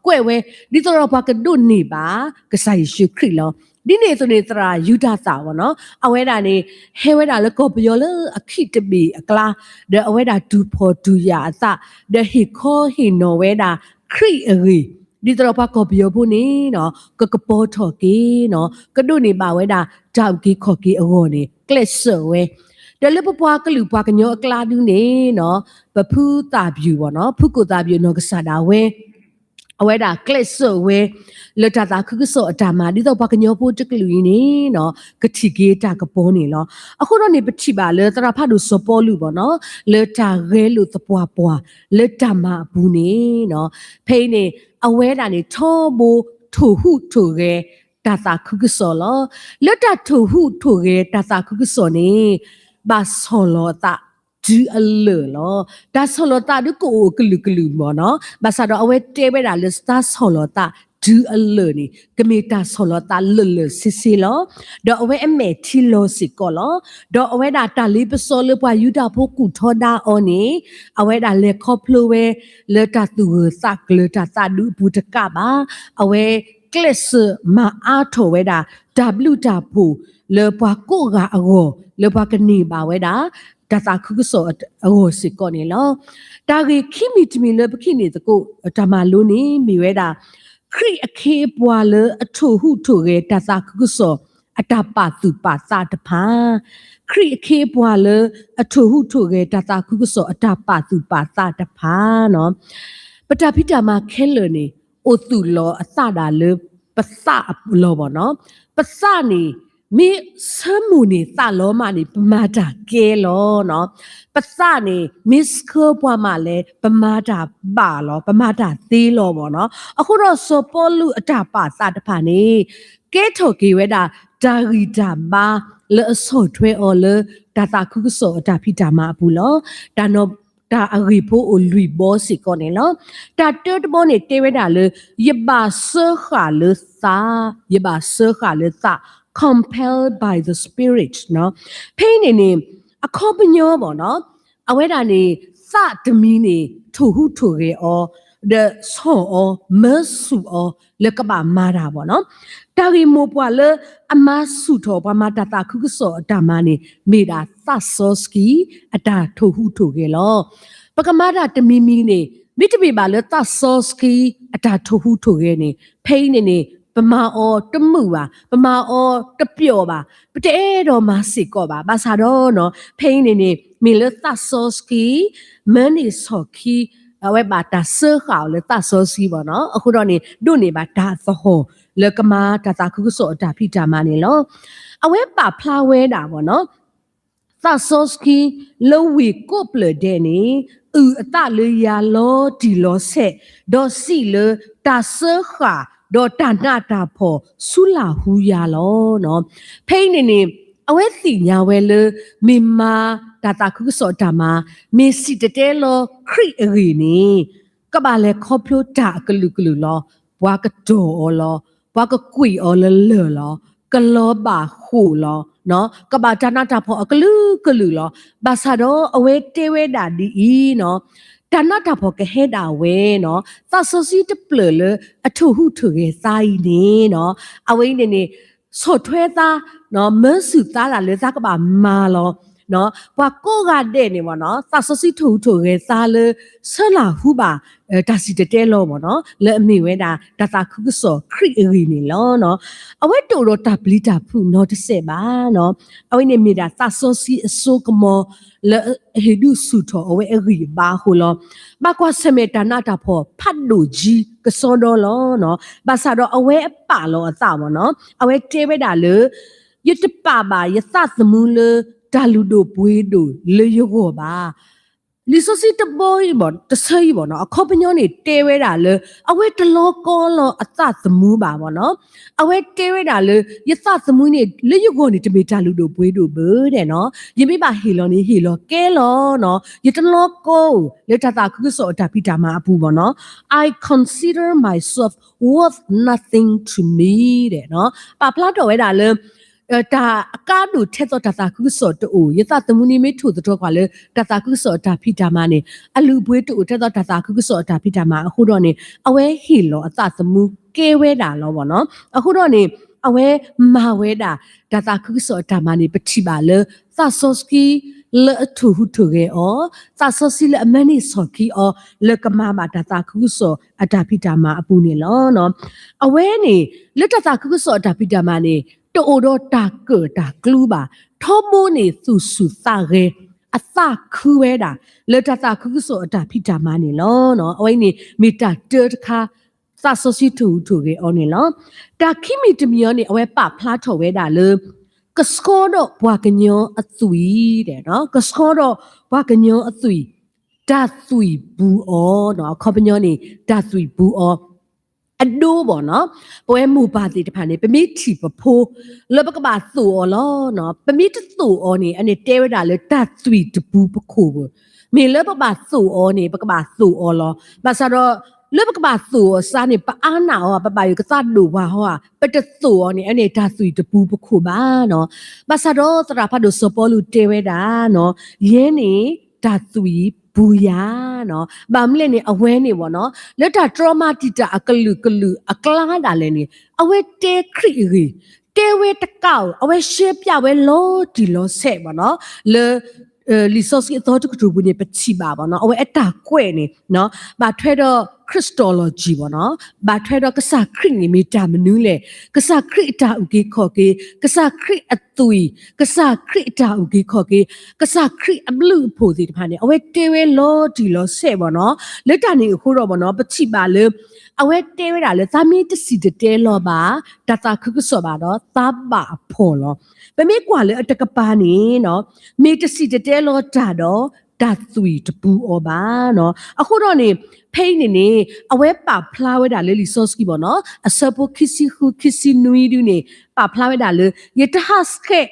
ကွဲးဝဲ ဒ်သိးဒီးပှၤကဒိးန့ၢ်ဘၣ် ကစၢ်ယ့ၣ်ၡူးခရံာ်လီၤ. ဒ်န့ၣ်အသိးန့ၣ် သရၣ်ယူဒၤသၣ်ဘၣ်နီၤ အဝဲဒၣ်န့ၣ် ဟဲဝဲဒၣ်လၢကီၢ်ပယီၤလၢအခံတဘ့ၣ်အကျါ ဒီးအဝဲဒၣ်တူၢ်ဖှီၣ်တူၢ်ယာ်အသး ဒီးဟ့ၣ်ခီဟ့ၣ်နီၤဝဲဒၣ်ခရံာ်အဂ့ၢ် ဒ်သိးဒီးပှၤကီၢ်ပယီၤဖိန့ၣ်နီၤ ကကပီၤထီၣ်က့ၤနီၤ ကဒိးန့ၢ်ဘၣ်ဝဲဒၣ် တၢ်အုၣ်က့ၤခီၣ်က့ၤအဂီၢ်န့ၣ် ကျဲးစၢးဝဲ ဒီးလၢပပှၤကလုာ်ပှၤကညီအကျါဒုန့ၣ်နီၤ ပဖုသၣ်ပျူၢ်ဘၣ်နီၤ ဖုကိၣ်သၣ်ပျူၢ်နီၢ်ကစၢ်ဒၣ်ဝဲ အဝဲဒၣ်ကျဲးစၢးဝဲ လၢတၢ်သးခုကစီၣ်အတၢ်မၤ ဒ်သိးပှၤကညီဖိတကလုာ်အံၤန့ၣ်နီၤ ကထံၣ်က့ၤတၢ်ကပီၤန့ၣ်လီၤ. အဃိဒီးန့ၣ် ပထံၣ်ဘၣ်လၢသရၣ်ဖးဒိၣ်စီၤပီလူးဘၣ်နီၤ လၢတၢ်ဂဲၤလိာ်သပှၢ်ပှၢ် လၢတၢ်မၤအပူၤန့ၣ်နီၤ ဖဲအံၤန့ၣ် အဝဲဒၣ်န့ၣ် ထီဘိထိၣ်ဟူးထိၣ်ဂဲၤ တၢ်သးခုကစီၣ်လီၤ. လၢတၢ်ထိၣ်ဟူးထိၣ်ဂဲၤတၢ်သးခုကစီၣ်န့ၣ် ဘၣ်ဆီၣ်လီၤအသးတုၤအလၢာ်လီၤ. တၢ်ဆီၣ်လီၤသးဒုကအိၣ်ကလုာ်ကလုာ်မ့ၢ်နီၤ ဘၣ်ဆၣ်ဒီးအဝဲတဲဝဲဒၣ်လၢတၢ်ဆီၣ်လီၤသးတုၤအလၢာ်န့ၣ် ကမ့ၢ်တၢ်ဆီၣ်လီၤသးလၢာ်လၢာ်ဆ့ဆ့လီၤ. ဒီးအဝဲအမဲာ်ထံလီၤစ့ၢ်ကီးလီၤ. ဒီးအဝဲဒၣ်တၢ်လ့ပစီလၢပှၤယူဒၤဖိကူၣ်ထီဒါအီၤန့ၣ် အဝဲဒၣ်လဲၤခီဖျိဝဲ လၢတၢ်သူၣ်ဂၢၢ်သးကျၢၤတၢ်သးဒူအပူၤတကးဘၣ်. အဝဲကျဲးစၢးမၤအါထီၣ်ဝဲဒၣ် တၢ်ဘျုးတၢ်ဖှိၣ်လၢပှၤကိးဂၤအဂီၢ် လၢပှၤကန့ၢ်ဘၣ်ဝဲဒၣ် တၢ်သးခုကစီၣ်အဂီၢ်စ့ၢ်ကီးန့ၣ်လီၤ. တၢ်ဂ့ၢ်ခံမံၤတမံၤလၢပကဟံးန့ၢ်သကိး တၢ်မၤလိန့ၣ် မ့ၢ်ဝဲဒၣ် ခရံာ်အခ့အပှၤလၢအထိၣ်ဟူးထိၣ်ဂဲၤတၢ်သးခုကစီၣ်အတၢ်ပာ်သူၣ်ပာ်သးတဖၣ်, ခရံာ်အခ့အပှၤလၢအထိၣ်ဟူးထိၣ်ဂဲၤတၢ်သးခုကစီၣ်အတၢ်ပာ်သူၣ်ပာ်သးတဖၣ်နီၤ ပတၢ်ဖံးတၢ်မၤခဲလၢာ်န့ၣ် အိၣ်သူၣ်လီၤအသးဒၣ်လၢပသးလီၤဘၣ်နီၤ. ပသးန့ၣ် မ့ၢ်ဆၢမိၣ်န့ၢ်သးလီၤမးန့ၣ် ပမၤတၢ်ကဲလီၤနီၤ. ပသးန့ၣ် မ့ၢ်ဆှၢပှၤမးလဲၣ် ပမၤတၢ်ဘၣ်လီၤ ပမၤတၢ်သ့လီၤဘၣ်နီၤ. အဃိဒီးစီၤပီလူးအတၢ်ပာ်သးတဖၣ်န့ၣ် ကဲထီၣ်က့ၤဝဲဒၣ် တၢ်ဂံၢ်တၢ်ဘါလၢအဆီၣ်ထွဲအီၤလၢ တၢ်သးခုကစီၣ်အတၢ်ဖံးတၢ်မၤအပူၤလီၤ. တၢ်နီၤ တၢ်အဂ့ၢ်ဖိအိၣ်လွံၢ်ဘီစ့ၢ်ကီးန့ၣ်လီၤ. တၢ်တၢတဘီန့ၣ်တဲဝဲဒၣ်လၢ ယဘၣ်စၢဃာ်လၢသး, ယဘၣ်စၢဃာ်လၢသး, compelled by the Spirit နီၤ. ဖဲအံၤန့ၣ်န့ၣ် အခီပညီဘၣ်နီၤ အဝဲဒၣ်န့ၣ် သးတမံၤန့ၣ် ထိၣ်ဟူးထိၣ်ဂဲၤအီၤ, ဒီးဆီၣ်အီၤ, မၢဆူၣ်အီၤ လၢကဘၣ်မၤတၢ်ဘၣ်နီၤ. တၢ်ဂ့ၢ်မိၢ်ပှၢ်လၢအမၤဆူၣ်ထီၣ်ပှၤမၤတၢ်သးခုကစီၣ်အတၢ်မၤန့ၣ် မ့ၢ်ဒၣ်သးစီဆှံအတၢ်ထိၣ်ဟူးထိၣ်ဂဲၤလီၤ. ပကမၤတၢ်တမံၤမံၤန့ၣ် မ့တမ့ၢ်ဘၣ်လၢသးစီဆှံအတၢ်ထိၣ်ဟူးထိၣ်ဂဲၤန့ၣ် ဖဲအံၤန့ၣ်န့ၣ် ပမၤအီၤတမုာ်ဘၣ်, ပမၤအီၤတပျီာ်ဘၣ်, ပတအဲၣ်ဒိးမၤစ့ၢ်ကီးဘၣ်. ဘၣ်ဆၣ်ဒီးနီၤ ဖဲအံၤန့ၣ်န့ၣ် မ့ၢ်လၢသးစီဆှံ မၢန့ၢ်ဆီၣ်ခံ အဝဲဘၣ်တၢ်စၢဃာ်အီၤလၢသးစီဆှံဘၣ်နီၤ. အဃိဒီးန့ၣ် ဒိးန့ၢ်ဘၣ်တၢ်သဟီၣ်လၢကမၤတၢ်သးခုကစီၣ်အတၢ်ဖံးတၢ်မၤန့ၣ်လီၤ. အဝဲပာ်ဖျါဝဲဒၣ်ဘၣ်နီၤ သးစီဆှံလၢဝ့ၢ်ကိးပျၢၢ်ဒဲးန့ၣ် အုၣ်အသးလၢယၤလီၤတံၢ်လီၤဆဲး, ဒီးစံးလၢတၢ်စၢဃာ်, ဒီးတၢ်နးတၢ်ဖှီၣ်ဆူလၢ်ဟူယၤလီၤ. ဖဲအံၤန့ၣ်န့ၣ် အဝဲသ့ၣ်ညါဝဲလၢ မ့ၢ်မၤတၢ်သးခုကစီၣ်အတၢ်မၤ, မ့ၢ်စံၣ်တဲၤတဲလီၤခရံာ်အဂ့ၢ်န့ၣ် ကဘၣ်လဲၤခီဖျိတၢ်အကလုာ်ကလုာ်လီၤ. ပှၤကတီၢ်အီၤလီၤ. ပှၤကကွံာ်အီၤလၢလၢၢ်လီၤ. ကလီၤဘၣ်ဃိာ်လီၤ. ကဘၣ်တၢ်နးတၢ်ဖှီၣ်အကလုာ်ကလုာ်လီၤ. ဘၣ်ဆၣ်ဒီးအဝဲတဲဝဲဒၣ်ဒ်အံၤနီၤ, တၢ်နးတၢ်ဖှီၣ်ကဟဲဒၣ်ဝဲနီၤ, သးစီဆှံတဖျၢၣ်လၢအထိၣ်ဟူးထိၣ်ဂဲၤသးအံၤန့ၣ်နီၤ, အဝဲအံၤန့ၣ်န့ၣ် ဆီၣ်ထွဲသး, မၢဆူၣ်သးဒၣ်လၢသးကဘၣ်မၤလီၤ. ပှၤကိးဂၤဒဲးန့ၣ်ဘၣ်နီၤ, သးစီဆှံထိၣ်ဟူးထိၣ်ဂဲၤသးလၢ ဆၢလၢ်ဟူဘၣ် တၢ်စံၣ်တဲၤတဲလီၤဘၣ်နီၤ, လၢအမ့ၢ်ဝဲဒၣ်တၢ်သးခုကစီၣ်ခရံာ်အဂ့ၢ်န့ၣ်လီၤ. အဝဲတအိၣ်ဒီးတၢ်ပျံၤတၢ်ဖုးနီတစဲးဘၣ်နီၤ, အဝဲန့ၣ်မ့ၢ်ဒၣ်သးစီဆှံအစိကမီၤ လၢအဟ့ၣ်ဒုးဆူၣ်ထီၣ်အဝဲအဂံၢ်အဘါအဃိလီၤ. ဘၣ်ကွၢ်ဆၢၣ်မဲာ်တၢ်နးတၢ်ဖှီၣ်ဖးဒိၣ်ကံကစီဒီလီၤ. ဘၣ်ဆၣ်ဒီးအဝဲအပာ်လီၤအသးဘၣ်နီၤ, အဝဲတဲဝဲဒၣ်လၢ ယတပာ်ဘၣ်ယသးသမူလၢတၢ်လုၢ်ဒိၣ်ပှ့ၤဒိၣ်လၢယဂီၢ်ဘၣ်. လံာ်စီဆှံတဘီအံၤဘၣ် တဆၢအံၤဘၣ်နီၤ, အခီပညီန့ၣ်တဲဝဲဒၣ်လၢ အဝဲတလီၤကီလီၤအသးသမူဘၣ်ဘၣ်နီၤ, အဝဲတဲဝဲဒၣ်လၢ ယသးသမူန့ၣ် လၢယဂီၢ်န့ၣ် တမ့ၢ်တၢ်လုၢ်ဒိၣ်ပှ့ၤဒိၣ်ဘၣ်ဒဲးနီၤ, ယမ့ၢ်ဘၣ်ဟ့ၣ်လီၤန့ၣ် ဟ့ၣ်လီၤကဲလီၤနီၤ, ယတလီၤကီဧိၤ လၢတၢ်သးခုကစီၣ်အတၢ်ဖံးတၢ်မၤအပူၤဘၣ်နီၤ, I consider myself worth nothing to me ဒဲးနီၤ, ပာ်ဖျါထီၣ်ဝဲဒၣ်လၢ တၢ်အကါဒိၣ်ထဲသိးတၢ်သးခုကစီၣ်တအိၣ်, ယသးသမူန့ၣ်မ့ၢ်ထိၣ်သတြီၤကွၢ်လၢ တၢ်သးခုကစီၣ်အတၢ်ဖံးတၢ်မၤန့ၣ် အလုၢ်အပှ့ၤတအိၣ်ထဲသိးတၢ်သးခုကစီၣ်အတၢ်ဖံးတၢ်မၤအဃိဒီးန့ၣ် အဝဲဟ့ၣ်လီၤအသးသမူကဲဝဲဒၣ်လီၤဘၣ်နီၤ, အဃိဒီးန့ၣ် အဝဲမၤဝဲဒၣ် တၢ်သးခုကစီၣ်အတၢ်မၤန့ၣ် ပထံၣ်ဘၣ်လၢ သးစီဆှံလၢအထိၣ်ဟူးထိၣ်ဂဲၤအီၤ, သးစီဆှံလၢအမၢန့ၢ်ဆီၣ်ခံအီၤ လၢကမၤဘၣ်တၢ်သးခုကစီၣ်အတၢ်ဖံးတၢ်မၤအပူၤန့ၣ်လီၤ. အဝဲန့ၣ် လၢတၢ်သးခုကစီၣ်အတၢ်ဖံးတၢ်မၤန့ၣ် တအိၣ်ဒီးတၢ်ကၢၣ်တၢ်ကျူဘၣ်, ထီဘိန့ၣ် သူၣ်ဆူၣ်သးဂဲၤ အသးခုဝဲဒၣ် လၢတၢ်သးခုကစီၣ်အတၢ်ဖံးတၢ်မၤန့ၣ်လီၤ. အဝဲအံၤန့ၣ် မ့ၢ်တၢ်တၢတခါ သးစီဆှံထိၣ်ဟူးထိၣ်ဂဲၤအီၤန့ၣ်လီၤ. တၢ်ခံမံၤတမံၤအံၤန့ၣ် အဝဲပာ်ဖျါထီၣ်ဝဲဒၣ်လၢ ကဆှီဒီးပှၤကညီအသွံၣ်, ကဆှီဒီးပှၤကညီအသွံၣ်, တၢ်သွံၣ်ပူၤအီၤ, အခီပညီန့ၣ် တၢ်သွံၣ်ပူၤအီၤ အဒိဘၣ်နီၤ, ပဝဲမိၢ်ပၢ်သ့ၣ်တဖၣ်န့ၣ် ပမ့ၢ်ထံၣ်ပဖိ လၢပကဘၣ်သိၣ်အီၤလီၤ. ပမ့ၢ်တသိၣ်အီၤန့ၣ် အန့ၣ်တဲဝဲဒၣ်လၢတၢ်သွံၣ်တပူၤပခိၣ်ဘၣ်. မ့ၢ်လၢပကဘၣ်သိၣ်အီၤန့ၣ် ပကဘၣ်သိၣ်အီၤလီၤ. ဘၣ်ဆၣ်ဒီး လၢပကဘၣ်သိၣ်အီၤစ့ၢ်န့ၣ် ပအါနၢ်အီၤ ပဘၣ်ယိၣ်ကသးဒိၣ်ပှၤဟီဧါ, ပတသိၣ်အီၤန့ၣ် အန့ၣ်တၢ်သွံၣ်တပူၤပခိၣ်ဘၣ်နီၤ. ဘၣ်ဆၣ်ဒီးသရၣ်ဖးဒိၣ်စီၤပီလူးတဲဝဲဒၣ်နီၤ, ယဲန့ၣ် တၢ်သွံၣ်ပူၤယၤနီၤ. ဘၣ်မနုၤလဲၣ်န့ၣ် အဝဲန့ၣ်ဘၣ်နီၤ, လၢတၢ်တြီမၤတံာ်တာ်အကလုာ်ကလုာ်အကျါဒၣ်လဲာ်န့ၣ် အဝဲတဲခရံာ်အဂ့ၢ်, တဲဝဲတကးဧိၤ, အဝဲရှဲပၠးဝဲလီၤတံၢ်လီၤဆဲးဘၣ်နီၤ, လၢ လံာ်စီဆှံအသီတကတြူၢ်ပူၤန့ၣ် ပထံၣ်ဘၣ်ဘၣ်နီၤ, အဝဲအတၢ်ကွဲးန့ၣ် ဘၣ်ထွဲဒီး Christology ပေါ့နော်, ဘၣ်ထွဲဒီးကစၢ်ခရံာ်န့ၣ်မ့ၢ်တၢ်မနုၤလဲၣ်, ကစၢ်ခရံာ်အတၢ်အုၣ်က့ၤခီၣ်က့ၤ, ကစၢ်ခရံာ်အသွံၣ်, ကစၢ်ခရံာ်အတၢ်အုၣ်က့ၤခီၣ်က့ၤ, ကစၢ်ခရံာ်အဘျုးအဖှိၣ်သ့ၣ်တဖၣ်န့ၣ် အဝဲတဲဝဲလီၤတံၢ်လီၤဆဲးပေါ့နော်. လၢတၢ်န့ၣ်အဃိဒီးပေါ့နော်, ပထံၣ်ဘၣ်လၢ အဝဲတဲဝဲဒၣ်လၢ သးမ့ၢ်တစံၣ်တဲၤတဲလီၤဘၣ် တၢ်သးခုကစီၣ်ဘၣ်ဒီး သးဘၣ်အဖှီၣ်လီၤ. ပမ့ၢ်ကွၢ်လၢအတကပၤန့ၣ် မ့ၢ်တစံၣ်တဲၤတဲလီၤတၢ်ဒီး တၢ်သွံၣ်တပူအီၤဘၣ်. အဃိဒီးန့ၣ် ဖဲအံၤန့ၣ်န့ၣ် အဝဲပာ်ဖျါဝဲဒၣ်လၢလံာ်စီဆှံပေါ့နော်, အဆၢဖိခံဆံဃု ခံဆံနွံဒုန့ၣ် ပာ်ဖျါဝဲဒၣ်လၢ ယတဟးဆှဲး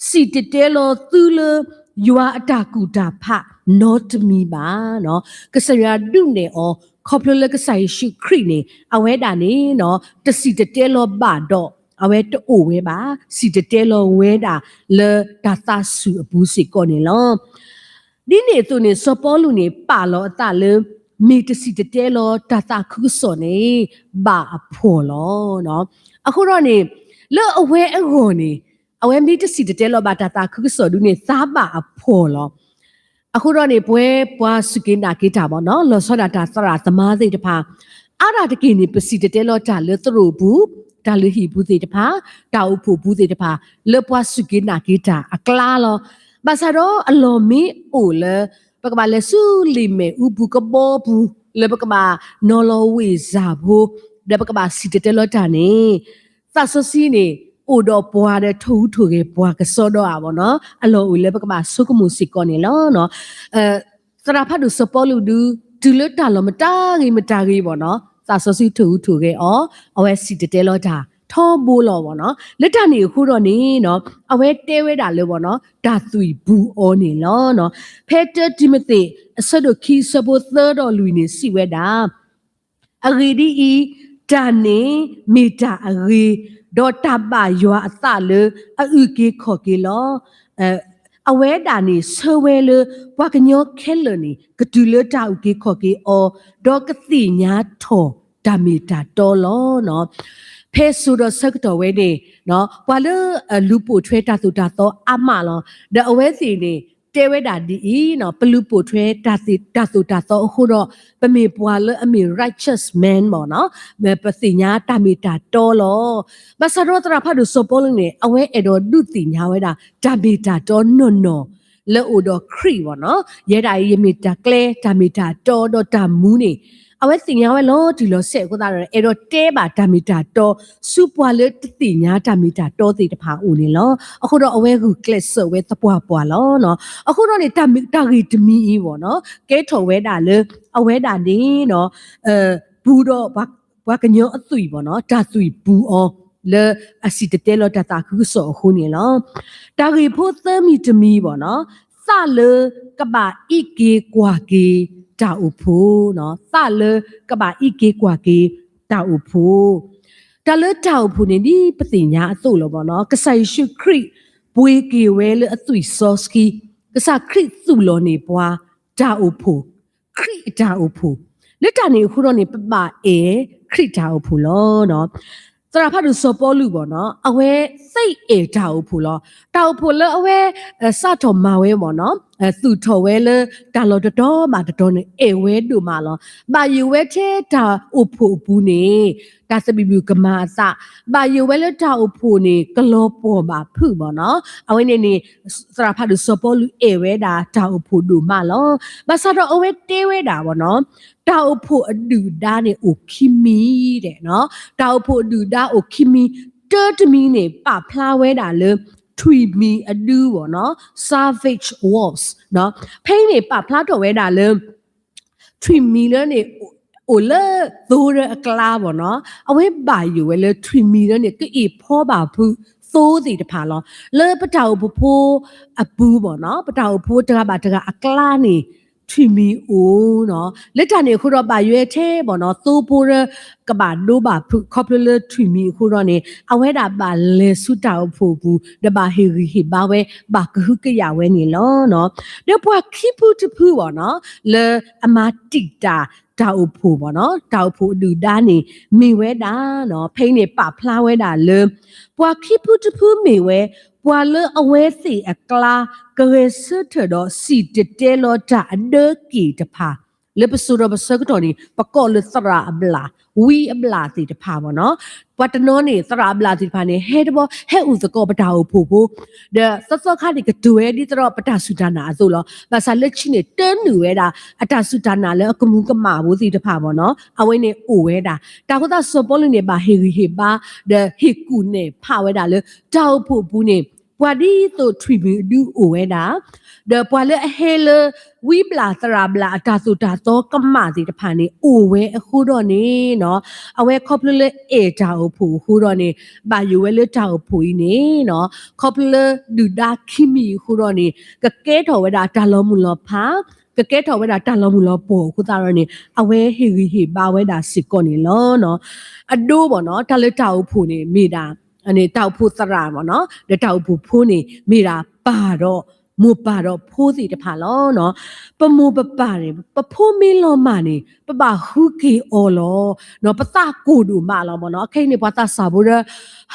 စံၣ်တဲၤတဲလီၤသုလၢ ယွၤအတၢ်ကူၣ်တၢ်ဖးနီတမံၤဘၣ်. ကစၢ်ယွၤဒုးနဲၣ်အီၤ ခီဖျိလၢကစၢ်ယ့ၣ်ၡူးခရံာ်န့ၣ် အဝဲဒၣ်န့ၣ် တစံၣ်တဲၤတဲလီၤဘၣ်ဒီး အဝဲတအိၣ်ဝဲဘၣ်, စံၣ်တဲၤတဲလီၤဝဲဒၣ်လၢတၢ်သးစူၤအပူၤစ့ၢ်ကီးန့ၣ်လီၤ. ဒ်န့ၣ်အသိးန့ၣ် စီၤပီလူးန့ၣ် ပာ်လီၤအသးလၢ မ့ၢ်တစံၣ်တဲၤတဲလီၤတၢ်သးခုကစီၣ်န့ၣ် ဘၣ်အဖှီၣ်လီၤ. အဃိဒီးန့ၣ် လၢအဝဲအဂီၢ်န့ၣ် အဝဲမ့ၢ်တစံၣ်တဲၤတဲလီၤဘၣ်တၢ်သးခုကစီၣ်ဒုန့ၣ် သးဘၣ်အဖှီၣ်လီၤ. အဃိဒီးန့ၣ် ပဝဲပှၤစူၢ်က့ၤနာ်က့ၤတၢ်ပေါ့နော်, လီၤဆီဒၣ်တၢ်သရၣ်သမါသ့ၣ်တဖၣ် အါဒၣ်တက့ၢ်န့ၣ် ပစံၣ်တဲၤတဲလီၤတၢ်လၢသရိာ်ပူၤ, တၢ်လုၢ်ဟံၣ်ပူၤသ့ၣ်တဖၣ်, တၢ်အိၣ်ဖှိၣ်ပူၤသ့ၣ်တဖၣ် လၢပှၤစူၢ်က့ၤနာ်က့ၤတၢ်အကျါလီၤ. ဘၣ်ဆၣ်ဒီးအလီၢ်မ့ၢ်အိၣ်လၢ ပကဘၣ်လဲၤဆူလံာ်မဲာ်အူပူၤကဘီပူၤ လၢပကဘၣ်နီၤလီၤဝ့ၢ်စၢ်ဖိ ဒီးပကဘၣ်စံၣ်တဲၤတဲလီၤတၢ်န့ၣ် သးစီဆှံန့ၣ် အိၣ်ဒီးပှၤဒီးထိၣ်ဟူးထိၣ်ဂဲၤပှၤကစီဒီဧါပေါ့နော်, အလီၢ်အိၣ်လၢပကဘၣ်ဆိကမိၣ်စ့ၢ်ကီးန့ၣ်လီၤ. သရၣ်ဖးဒိၣ်စီၤပီလူးဒု တုၤလၢတၢ်လီၢ်မတၤဂ့ၤမတၤဂ့ၤပေါ့နော်, သးစီဆှံထိၣ်ဟူးထိၣ်ဂဲၤအီၤ, အဝဲစံၣ်တဲၤတဲလီၤတၢ်ထီဘိလီၤပေါ့နော်. လၢတၢ်န့ၣ်အဃိဒီးန့ၣ် အဝဲတဲဝဲဒၣ်လၢပေါ့နော်, တၢ်သွံၣ်ပူၤအီၤန့ၣ်လီၤ. ဖဲတၢတံၤမသ့း အဆၢဒိၣ်ခံ အဆၢဖိသၢဒီးလွံၢ်န့ၣ် စံးဝဲဒၣ် အဂ့ၢ်ဒ်အံၤ, တၢ်န့ၣ်မ့ၢ်တၢ်အဂ့ၤ, ဒီးတၢ်ဘၣ်ယွၤအသးလၢအအုၣ်က့ၤခီၣ်က့ၤလီၤ. အဝဲဒၣ်န့ၣ်ဆၢဝဲလၢ ပှၤကညီခဲလၢာ်န့ၣ် ကတုၤလၢတၢ်အုၣ်က့ၤခီၣ်က့ၤအီၤ, ဒီးကသ့ၣ်ညါထီၣ်တၢ်မ့ၢ်တၢ်တီလီၤ. ဖဲစိၤဒီးဆၢကတီၢ်ဝဲန့ၣ် ပှၤလၢအလူၤပိာ်ထွဲတၢ်သိၣ်တၢ်သီအါမးလီၤ. ဒီးအဝဲသ့ၣ်န့ၣ် တဲဝဲဒၣ်ဒ်အံၤ, ပလူၤပိာ်ထွဲတၢ်သိၣ်တၢ်သီအဃိဒီး ပမ့ၢ်ပှၤလၢအမ့ၢ် righteous man မ့ၢ်နီၤ, ပသ့ၣ်ညါတၢ်မ့ၢ်တၢ်တီလီၤ. ဘၣ်ဆၣ်ဒီးသရၣ်ဖးဒိၣ်စီၤပီလူးန့ၣ် အဝဲအဲၣ်ဒိးဒုးသ့ၣ်ညါဝဲဒၣ် တၢ်မ့ၢ်တၢ်တီနီၢ်နီၢ် လၢအိၣ်ဒီးခရံာ်မ့ၢ်နီၤ, ယဲဒၣ်အံၤ ယမ့ၢ်တၢ်ကျဲ တၢ်မ့ၢ်တၢ်တီဒီးတၢ်မူန့ၣ် အဝဲသ့ၣ်ညါဝဲလီၤတံၢ်လီၤဆဲးအဃိသတးဒီး အဲၣ်ဒိးတဲဘၣ်တၢ်မ့ၢ်တၢ်တီ ဆူပှၤလၢတသ့ၣ်ညါတၢ်မ့ၢ်တၢ်တီသ့ၣ်တဖၣ်အအိၣ်န့ၣ်လီၤ. အဃိဒီးအဝဲဂုာ်ကျဲးစၢးဝဲသပှၢ်ပှၢ်လီၤ. အဃိဒီးန့ၣ် တၢ်ဂ့ၢ်တမံၤအံၤမ့ၢ်နီၤ ကဲထီၣ်ဝဲဒၣ်လၢ အဝဲဒၣ်န့ၣ် ပူၤဒီးပှၤကညီအသွံၣ်မ့ၢ်နီၤ, တၢ်သွံၣ်ပူၤအီၤ လၢအစံၣ်တဲၤတဲလီၤတၢ်သးခုကစီၣ်အဃိန့ၣ်လီၤ. တၢ်ဂ့ၢ်ဖိသၢမံၤတမံၤမ့ၢ်နီၤ, သးလၢကဘၣ်အံးက့ၤကွၢ်က့ၤတၢ်အိၣ်ဖှိၣ်, သးလၢကဘၣ်အံးက့ၤကွၢ်က့ၤတၢ်အိၣ်ဖှိၣ်. တၢ်လၢတၢ်အိၣ်ဖှိၣ်န့ၣ် ဒ်ပသ့ၣ်ညါအသိးလီၤမ့ၢ်နီၤ, ကစၢ်ယ့ၣ်ၡူးခရံာ်ပှ့ၤက့ၤဝဲလၢအသွံၣ်စီဆှံ, ကစၢ်ခရံာ်သူၣ်လီၤန့ၢ်ပှၤ တၢ်အိၣ်ဖှိၣ်, ခရံာ်အတၢ်အိၣ်ဖှိၣ်, လၢတၢ်န့ၣ်အဃိဒီးန့ၣ် ပဘၣ်အဲၣ်ခရံာ်တၢ်အိၣ်ဖှိၣ်လီၤ. သရၣ်ဖးဒိၣ်စီၤပီလူးမ့ၢ်နီၤ, အဝဲသ့အဲၣ်တၢ်အိၣ်ဖှိၣ်လီၤ. တၢ်အိၣ်ဖှိၣ်လၢအဝဲ စးထီၣ်မၤဝဲမ့ၢ်နီၤ, သူၣ်ထီၣ်ဝဲလၢတၢ်လီၢ်တတီၤဘၣ်တတီၤန့ၣ် အဲၣ်ဝဲဒိၣ်မးလီၤ. ဘၣ်ယိၣ်ဝဲထဲတၢ်အိၣ်ဖှိၣ်အပူၤန့ၣ် တၢ်သဘံၣ်ဘုၣ်ကမၤအသး, ဘၣ်ယိၣ်ဝဲလၢတၢ်အိၣ်ဖှိၣ်န့ၣ် ကလီၤပှီၢ်ဘၣ်ဖုးမ့ၢ်နီၤ. အဝဲန့ၣ်န့ၣ် သရၣ်ဖးဒိၣ်စီၤပီလူးအဲၣ်ဝဲဒၣ်တၢ်အိၣ်ဖှိၣ်ဒိၣ်မးလီၤ. ဘၣ်ဆၣ်ဒီးအဝဲတဲဝဲဒၣ်မ့ၢ်နီၤ, တၢ်အိၣ်ဖှိၣ်အဒုၣ်အဒါန့ၣ်အိၣ်ခံမံၤဒဲး, တၢ်အိၣ်ဖှိၣ်အဒုၣ်အဒါအိၣ်ခံမံၤ, တၢတမံၤန့ၣ် ပာ်ဖျါဝဲဒၣ်လၢ ထွံၣ်မံၤအဒုမ့ၢ်နီၤ, savage wars, ဖဲအံၤန့ၣ် ပာ်ဖျါထီၣ်ဝဲဒၣ်လၢ ထွံၣ်မံၤလၢန့ၣ် အိၣ်လၢသိလၢအကျါမ့ၢ်နီၤ, အဝဲဘၣ်ယိၣ်ဝဲလၢထွံၣ်မံၤလၢန့ၣ် ကအ့ၣ်ဖီဘၣ်ဖုးသိသ့ၣ်တဖၣ်လီၤ. လၢပတၢ်အိၣ်ဖှိၣ်ဖိအပူၤမ့ၢ်နီၤ, ပတၢ်အိၣ်ဖှိၣ်ဖိတဂၤဘၣ်တဂၤအကျါန့ၣ် ထွံၣ်မံၤအိၣ်နီၤ. လၢတၢ်န့ၣ်အဃိဒီး ဘၣ်ယိၣ်ဝဲထဲမ့ၢ်နီၤ, သိဖိလၢကဘၣ်ဒိဘၣ်ဖုး ခီဖျိလၢထွံၣ်မံၤအဃိဒီးန့ၣ် အဝဲဒၣ်ဘၣ်လဲၤဆူတၢ်အိၣ်ဖှိၣ်အပူၤ ဒီးဘၣ်ဟ့ၣ်ဂံၢ်ဟ့ၣ်ဘါဝဲ ဘၣ်ကဟုကယာ်ဝဲန့ၣ်လီၤ. ဒီးပှၤခံဖုတဖုမ့ၢ်နီၤ, လၢအမၤတံာ်တာ်တၢ်အိၣ်ဖှိၣ်မ့ၢ်နီၤ, တၢ်အိၣ်ဖှိၣ်အဒုၣ်ဒါန့ၣ် မ့ၢ်ဝဲဒၣ်နီၤ, ဖဲအံၤန့ၣ် ပာ်ဖျါဝဲဒၣ်လၢ ပှၤခံဖုတဖုမ့ၢ်ဝဲ ပှၤလၢအဝဲသ့ၣ်အကျါ ကဂဲၤဆၢထၢၣ်ဒီးစံၣ်တဲၤတဲလီၤတၢ်အဒၢက့ၣ်တဖၣ် လၢပစိၤဒီးပဆၢကတီၢ်န့ၣ် ပကိးလၢသရၣ်အဘျၣ်, ဝံအဘျၣ်သ့ၣ်တဖၣ်မ့ၢ်နီၤ. ပှၤတနီၤန့ၣ် သရၣ်အဘျၣ်သ့ၣ်တဖၣ်န့ၣ် ဟဲတဘီ ဟဲအိၣ်သကိးပတၢ်အိၣ်ဖှိၣ်ဖိ, ဒီးသီသီခါန့ၣ် ကတိၤဝဲဒ်သိးဒီးပတၢ်စူၢ်တၢ်နာ်အသိးလီၤ. ဘၣ်ဆၣ်လၢခံန့ၣ် တၢနုာ်ဝဲဒၣ် အတၢ်စူၢ်တၢ်နာ်လၢအကမူၤကမၣ်ဖိသ့ၣ်တဖၣ်မ့ၢ်နီၤ, အဝဲန့ၣ်အိၣ်ဝဲဒၣ်. တၢ်အဃိသတးစီၤပီလူးန့ၣ် ဘၣ်ဟ့ၣ်ဂံၢ်ဟ့ၣ်ဘါ ဒီးဟ့ၣ်ကူၣ်နဲၣ်ဖးဝဲဒၣ်လၢ တၢ်အိၣ်ဖှိၣ်အပူၤန့ၣ် ပှၤဒ်သိးထွံၣ်မုၢ်အဒုအိၣ်ဝဲဒၣ် ဒီးပှၤလၢအဟဲလၢ ဝံဘျၣ်သရၣ်ဘျၣ်အတၢ်သိၣ်တၢ်သီကမၣ်သ့ၣ်တဖၣ်န့ၣ် အိၣ်ဝဲအဃိဒီးန့ၣ်နီၤ, အဝဲခီဖျိလၢအဲၣ်တၢ်အိၣ်ဖှိၣ်အဃိဒီးန့ၣ် ဘၣ်ယိၣ်ဝဲလၢတၢ်အိၣ်ဖှိၣ်အံၤန့ၣ်နီၤ, ခီဖျိလၢဒုၣ်ဒါခံမံၤအဃိဒီးန့ၣ် ကကဲထီၣ်ဝဲဒၣ်တၢ်လီၤမုၢ်လီၤဖး, ကကဲထီၣ်ဝဲဒၣ်တၢ်လီၤမုၢ်လီၤပှီၢ်အဃိသတးဒီးန့ၣ် အဝဲဟ့ၣ်ဂံၢ်ဟ့ၣ်ဘါဝဲဒၣ်စ့ၢ်ကီးန့ၣ်လီၤ. အဒိမ့ၢ်နီၤ တၢ်လၢတၢ်အိၣ်ဖှိၣ်န့ၣ် မ့ၢ်ဒၣ် တၢ်အိၣ်ဖှိၣ်သရၣ်မ့ၢ်နီၤ ဒီးတၢ်အိၣ်ဖှိၣ်ဖိန့ၣ် မ့ၢ်ဒၣ်ပၢ်ဒီး မိၢ်ပၢ်ဒီးဖိသ့ၣ်တဖၣ်လီၤ. ပမိၢ်ပပၢ်န့ၣ် ပဖိမ့ၢ်လီၤမၢ်န့ၣ် ပဘၣ်ဃုက့ၤအီၤလီၤ. ပသးကိၢ်ဒိၣ်မးလီၤမ့ၢ်နီၤ. ခဲအံၤန့ၣ် ပှၤသးစၢ်ဖိဒီး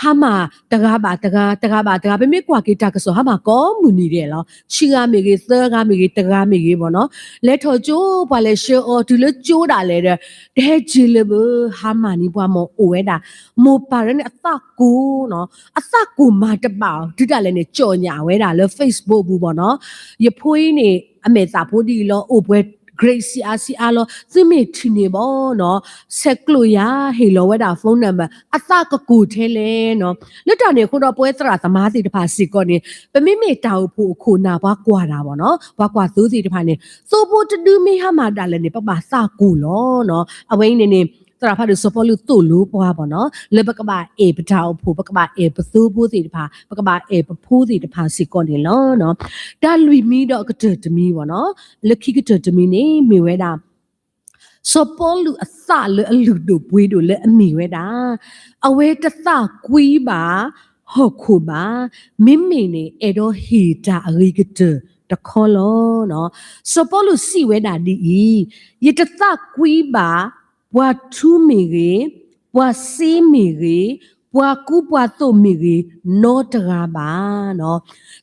ဟါမၢ်တဂၤဘၣ်တဂၤ တဂၤဘၣ်တဂၤ ပမ့ၢ်ကွၢ်က့ၤတၢ်ကစီၣ်ဟါမၢ်ကိးမုၢ်နံၤဒဲးလီၤ. ဆံဂၤမ့ၢ်ဂ့ၤ သၢဂၤမ့ၢ်ဂ့ၤ တဂၤမ့ၢ်ဂ့ၤမ့ၢ်နီၤ လဲၤထီၣ်ကၠိ ပှၤလဲၤဆှၢအီၤတုၤလၢကၠိဒၣ်လဲာ်ဒီး တဟဲက့ၤလၢၤဘၣ် ဟါမၢ်နံၤပှၤမ့ၢ်အိၣ်ဝဲဒၣ် မိၢ်ပၢ်ဒီးန့ၣ် အသးကိၢ်နီၤ အသးကိၢ်မၤတဘၣ်အီၤ တုၤဒၣ်လဲာ်န့ၣ် ကၠီၣ်ညၣ်ဝဲဒၣ်လၢ Facebook ပူၤမ့ၢ်နီၤ. ယဖိအံၤန့ၣ် အမဲာ်သးဖိဒ်အံၤလီၤ အိၣ်ပှဲၤ grade ဆံးအါဆံးအါလီၤ သုမ့ၢ်ထံၣ်န့ၣ်ဘၣ်နီၤ ဆဲးကျိးယၤ ဟ့ၣ်လီၤဝဲဒၣ် phone number အသးကကိၢ်ထဲလဲၣ်နီၤ. လၢတၢ်န့ၣ်အဃိဒီး ပဝဲသရၣ်သမါသ့ၣ်တဖၣ်စ့ၢ်ကီးန့ၣ် ပမ့မ့ၢ်တၢ်အိၣ်ဖှိၣ်အခိၣ်နၢ် ပှၤကွၢ်တၢ်မ့ၢ်နီၤ ပှၤကွၢ်သိသ့ၣ်တဖၣ်န့ၣ် သိဖိတဒုမ့ၢ်ဟါမၢ်ဒၣ်လဲာ်န့ၣ် ပဘၣ်သးကိၢ်လီၤနီၤ. အဝဲအံၤန့ၣ်န့ၣ် သရၣ်ဖးဒိၣ်စီၤပီလူးသိၣ်လိပှၤမ့ၢ်နီၤ လၢပကဘၣ်အဲၣ်ပတၢ်အိၣ်ဖှိၣ် ပကဘၣ်အဲၣ်ပသိဖိသ့ၣ်တဖၣ် ပကဘၣ်အဲၣ်ပဖိသ့ၣ်တဖၣ်စ့ၢ်ကီးန့ၣ်လီၤ. တၢ်လွံၢ်မံၤဒီးအကတၢၢ်တမံၤမ့ၢ်နီၤ လၢခံကတၢၢ်တမံၤန့ၣ် မ့ၢ်ဝဲဒၣ် စီၤပီလူးအသးလၢအလုၢ်ဒိၣ်ပှ့ၤဒိၣ်လၢအမ့ၢ်ဝဲဒၣ် အဝဲတသးကွံဘၣ် ဟီၣ်ခိၣ်ဘၣ်, မ့မ့ၢ်န့ၣ် အဲၣ်ဒိးဟ့ၣ်တၢ်အဂ့ၤကတၢၢ်တခီလီၤ. စီၤပီလူးစံးဝဲဒၣ်ဒ်အံၤ, ယတသးကွံဘၣ် ပှၤထူမ့ၢ်ဂ့ၤ, ပှၤစ့မ့ၢ်ဂ့ၤ, ပှၤကူပှၤသိးမ့ၢ်ဂ့ၤ, နီတဂၤဘၣ်.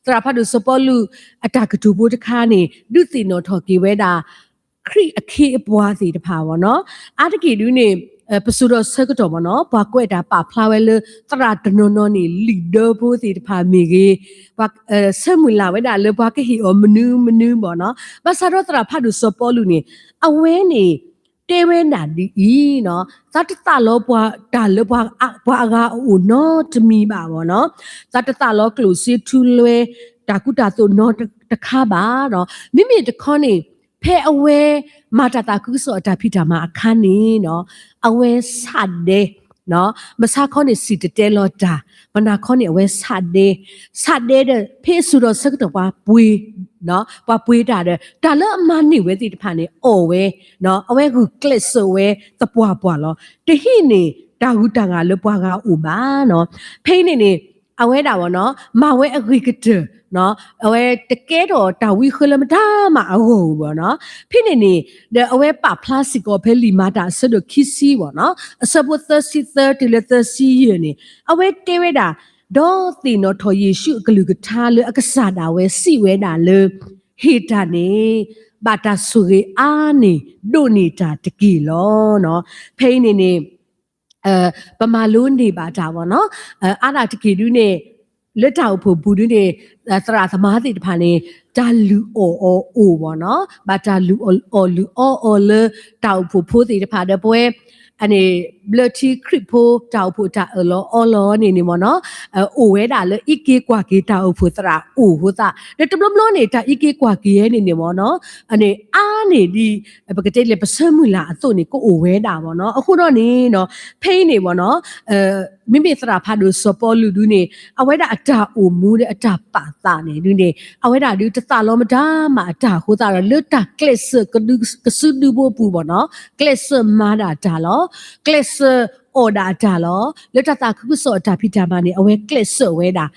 သရၣ်ဖးဒိၣ်စီၤပီလူး အတၢ်ကတိၤဖိတခါန့ၣ် ဒုးသ့ၣ်နီၣ်ထီၣ်က့ၤဝဲဒၣ် ခရံာ်အခ့အပှၤသ့ၣ်တဖၣ်မ့ၢ်နီၤ, အါတက့ၢ်ဒုးန့ၣ် ပစိၤဒီးဆၢကတီၢ်မ့ၢ်နီၤ ပှၤကွဲးတၢ်ပာ်ဖျါဝဲလၢ သရၣ်တနီၤနီၤန့ၣ် လံာ်ဒၢဖိသ့ၣ်တဖၣ်မ့ၢ်ဂ့ၤ, ပှၤ ဆၢမုၢ်လၢ်ဝဲဒၣ်လၢပှၤကဟ့ၣ်အီၤမနုၤမနုၤမ့ၢ်နီၤ, ဘၣ်ဆၣ်ဒီးသရၣ်ဖးဒိၣ်စီၤပီလူးန့ၣ် အဝဲန့ၣ် တဲဝဲဒၣ်ဒ်အံၤနီၤ, သးတသးလီပှၤတၢ်လၢ ပှၤအဂၤအအိၣ်နီတမံၤဘၣ်မ့ၢ်နီၤ, သးတသးလီကျိၣ်စ့ထူလွဲ တၢ်ကူတၢ်သိးနီတခါဘၣ်နီၤ, မ့မ့ၢ်တခီန့ၣ် ဖဲအဝဲမၤတၢ်သးခုကစီၣ်အတၢ်ဖံးတၢ်မၤအခါန့ၣ်နီၤ, အဝဲဆးဒဲ မဆါခီန့ၣ် စံၣ်တဲၤတဲလီၤတၢ်, မနၤခီန့ၣ် အဝဲဆးဒဲ, ဆးဒဲဒီး ဖဲအစိၤဒီးဆၢကတီၢ်ပှၤပှ့ၤ, ပှၤပှ့ၤတၢ်ဒီး တၢ်လၢအမၤန့ၢ်ဝဲသ့ၣ်တဖၣ်န့ၣ် အီၣ်ဝဲ, အဝဲဂုာ်ကျဲးစၢးဝဲသပှၢ်ပှၢ်လီၤ. တဟံးန့ၢ်တၢ်ဂုၤတၢ်ဂၤလၢပှၤဂၤအိၣ်ဘၣ်နီၤ, ဖဲအံၤန့ၣ်န့ၣ် အဝဲဒၣ်မ့ၢ်နီၤ မၤဝဲအဂ့ၤကတၢၢ် အဝဲတကဲထီၣ်တၢ်ဝံဃၢလၢမတၤမးအဂီၢ်ဧိၤဘၣ်နီၤ, ဖဲန့ၣ်န့ၣ် ဒီးအဝဲပာ်ဖျါစ့ၢ်ကီးဖဲလံာ်မၤတၢ်အဆၢဒိၣ်ခံဆံဘၣ်နီၤ အဆၢဖိသၢဆံသၢတုၤလၢသၢဆံယဲၢ်န့ၣ် အဝဲတဲဝဲဒၣ်, ဒီးသ့ၣ်နီၣ်ထီၣ်ယ့ၣ်ၡူးအကလုၢ်ကထါလၢအကစၢ်ဒၣ်ဝဲစံးဝဲဒၣ်လၢ ဟ့ၣ်တၢ်န့ၣ် ဘၣ်တၢ်ဆိၣ်ဂ့ၤအါန့ၢ်ဒိးန့ၢ်တၢ်တက့ၢ်လီၤ. ဖဲအံၤန့ၣ်န့ၣ် ပမၤလိန့ၢ်ဘၣ်တၢ်မ့ၢ်နီၤ, အါဒၣ်တက့ၢ်ဒုန့ၣ် လၢတၢ်အိၣ်ဖှိၣ်ပူၤဒုန့ၣ် သရၣ်သမါသ့ၣ်တဖၣ်န့ၣ် တၢ်လုၢ်အီၣ်အီၤအိၣ်မ့ၢ်နီၤ, ဘၣ်တၢ်လုၢ်အီၣ်လုၢ်အီအီၤလၢ တၢ်အိၣ်ဖှိၣ်ဖိသ့ၣ်တဖၣ်ဒီးပဝဲ အန့ၣ် ဘျၢထံခရံာ်ဖိတၢ်အိၣ်ဖှိၣ်တၢ်အၢၣ်လီၤအီလီၤန့ၣ်န့ၣ်မ့ၢ်နီၤ, အိၣ်ဝဲဒၣ်လၢအံးက့ၤကွၢ်က့ၤတၢ်အိၣ်ဖှိၣ်သရၣ်အိၣ်အဃိသတး, ဒီးတဘျီဘျီန့ၣ် တၢ်အံးက့ၤကွၢ်က့ၤဝဲန့ၣ်န့ၣ်မ့ၢ်နီၤ, အန့ၣ်အါန့ၢ်ဒ် ပကတဲလဲၣ် ပဆၢမုၢ်လၢ်အသိးန့ၣ် ကအိၣ်ဝဲဒၣ်မ့ၢ်နီၤ. အဃိဒီးန့ၣ်နီၤ ဖဲအံၤန့ၣ်မ့ၢ်နီၤ မ့မ့ၢ်သရၣ်ဖးဒိၣ်စီၤပီလူးဒုန့ၣ် အဝဲဒၣ်အတၢ်အိၣ်မူဒီးအတၢ်ပာ်သးန့ၣ်ဒုန့ၣ် အဝဲဒၣ်ဒုတသးလီမတၤမးအတၢ်အဃိသတးဒီး လၢတၢ်ကျဲးစၢးကစုဒုဖိပူၤမ့ၢ်နီၤ, ကျဲးစၢးမၤဒၣ်တၢ်လီၤ, ကျဲးစၢးအီၣ်ဒၣ်တၢ်လီၤ, လၢတၢ်သးခုကစီၣ်အတၢ်ဖံးတၢ်မၤန့ၣ် အဝဲကျဲးစၢးဝဲဒၣ်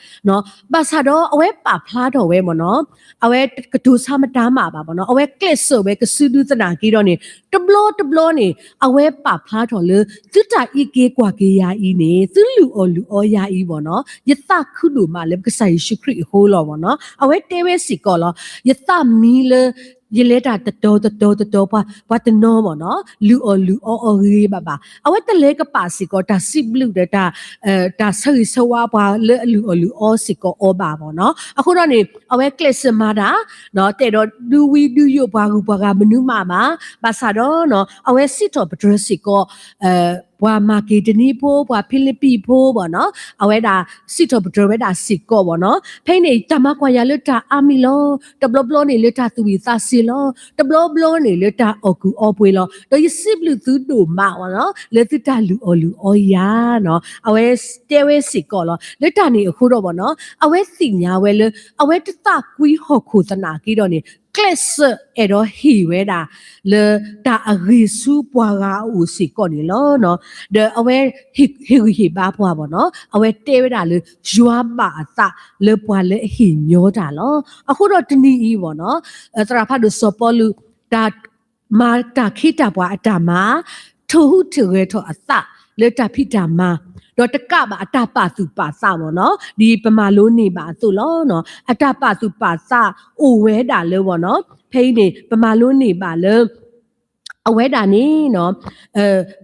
ဘၣ်ဆၣ်ဒီးအဝဲပာ်ဖျါထီၣ်ဝဲမ့ၢ်နီၤ, အဝဲတကတိၤဆါမတၤမးဘၣ်မ့ၢ်နီၤ, အဝဲကျဲးစၢးဝဲကစုဒုသနာ်က့ဒီးန့ၣ် တဘျီတဘျီန့ၣ် အဝဲပာ်ဖျါထီၣ်လၢ သုတၢ်အံးက့ၤကွၢ်က့ၤယၤအံၤန့ၣ် သုလုၢ်အီၣ်လုၢ်အီယၤအံၤမ့ၢ်နီၤ, ယသးခုဒိၣ်မးလၢပကစၢ်ယ့ၣ်ၡူးခရံာ်အဃိလီၤမ့ၢ်နီၤ. အဝဲတဲဝဲစ့ၢ်ကီးလီၤ, ယသးမံလၢ ယလဲၤတၢ်တတီၤတတီၤတတီၤ ပှၤတနီၤမ့ၢ်နီၤ လုၢ်အီၣ်လုၢ်အီအီၤဂ့ၤဂ့ၤဘၣ်ဘၣ် အဝဲတလဲၤကပာ်စ့ၢ်ကီး တၢ်စံးဘျုးဒီး တၢ်ဆၢဂ့ၤဆၢဝါပှၤလၢအလုၢ်အီၣ်လုၢ်အီစ့ၢ်ကီးအီၤဘၣ်မ့ၢ်နီၤ. အဃိဒီးန့ၣ် အဝဲကျဲးစၢးမၤတၢ် တအဲၣ်ဒိးဒုးဝံဒုးယိၣ်ပှၤဂုၤပှၤဂၤမနုၤမးဘၣ်. ဘၣ်ဆၣ်ဒီး အဝဲစံးထီၣ်ပတြၢၤစ့ၢ်ကီး ပှၤမၤက့ၤတနံၤဖိ ပှၤဖံလံးပံးဖိမ့ၢ်နီၤ အဝဲဒၣ်စံးထီၣ်ပတြၢၤဝဲဒၣ်စ့ၢ်ကီးမ့ၢ်နီၤ. ဖဲအံၤန့ၣ် တၢ်မၤကွၢ်ယၤလၢတၢ်အါမံၤလီၤ. တဘျီဘျီန့ၣ်လၢတၢ်သူၣ်ဝံၣ်သးစ့လီၤ. တဘျီဘျီန့ၣ်လၢတၢ်အီၣ်ကူၣ်အီပှ့ၤလီၤ. ဒီးယစံးဘျုးသုဒိၣ်မးမ့ၢ်နီၤ လၢသုတၢ်လုၢ်အီၣ်လုၢ်အီယၤနီၤ အဝဲတဲဝဲစ့ၢ်ကီးလီၤ. လၢတၢ်န့ၣ်အဃိဒီးမ့ၢ်နီၤ အဝဲသ့ၣ်ညါဝဲလၢ အဝဲတသးကွံဟီၣ်ခိၣ်သနာ်က့ဒီးန့ၣ် ကျဲးစၢးအဲၣ်ဒိးဟ့ၣ်ဝဲဒၣ် လၢတၢ်အဂ့ၤဆူပှၤဂၤအအိၣ်စ့ၢ်ကီးန့ၣ်လီၤ. ဒီးအဝဲဟ့ၣ်ဂံၢ်ဟ့ၣ်ဘါပှၤမ့ၢ်နီၤ အဝဲတဲဝဲဒၣ်လၢ ယွၤဘၣ်အသးလၢပှၤလၢအဟ့ၣ်ညီတၢ်လီၤ. အဃိဒီးတနံၤအံၤမ့ၢ်နီၤ သရၣ်ဖးဒိၣ်စီၤပီလူး တၢ်မၤတၢ်ခ့တၢ်ပှၤအတၢ်မၤ ထိၣ်ဟူးထိၣ်ဂဲၤထီၣ်အသးလၢတၢ်ဖံးတၢ်မၤ ဒီးတကးဘၣ်အတၢ်ပာ်သူၣ်ပာ်သးမ့ၢ်နီၤ ဒ်ပမၤလိန့ၢ်ဘၣ်အသိးလီၤ. အတၢ်ပာ်သူၣ်ပာ်သးအိၣ်ဝဲဒၣ်လၢမ့ၢ်နီၤ ဖဲအံၤန့ၣ် ပမၤလိန့ၢ်ဘၣ်လၢ အဝဲဒၣ်န့ၣ်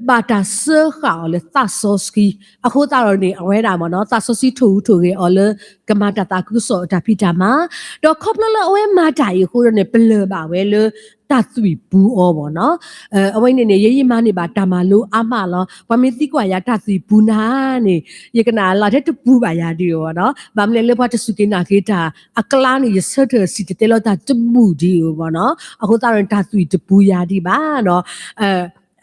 ဘၣ်တၢ်စၢဃာ်အီၤလၢသးစီဆှံ အဃိသတးဒီးန့ၣ် အဝဲဒၣ်မ့ၢ်နီၤ သးစီဆှံထိၣ်ဟူးထိၣ်ဂဲၤအီၤလၢ ကမၤတၢ်သးခုကစီၣ်အတၢ်ဖံးတၢ်မၤ ဒီးခီဖျိလၢအဝဲမၤတၢ်အံၤအဃိဒီးန့ၣ် ပလၢၢ်ဘၣ်ဝဲလၢ တၢ်သွံၣ်ပူၤအီၤမ့ၢ်နီၤ အဝဲန့ၣ်န့ၣ် ယဲယမၤန့ၢ်ဘၣ်တၢ်မၤလိအါမးလီၤ. ပှၤမ့ၢ်သံကွၢ်ယၤတၢ်သွံၣ်ပူၤနၤန့ၣ် ယကနၣ်လၢ်ထဲတပူၤဘၣ်ယၤဒ်အံၤမ့ၢ်နီၤ ဘၣ်မနုၤလဲၣ်လၢပှၤတစူၢ်က့ၤနာ်က့ၤတၢ်အကျါန့ၣ် ယဆၢထၢၣ်စံၣ်တဲၤတဲလီၤတၢ်တဘူၣ်ဒ်အံၤမ့ၢ်နီၤ အဃိသတးဒီးန့ၣ် တၢ်သွံၣ်တပူၤယၤဒံးဘၣ်နီၤ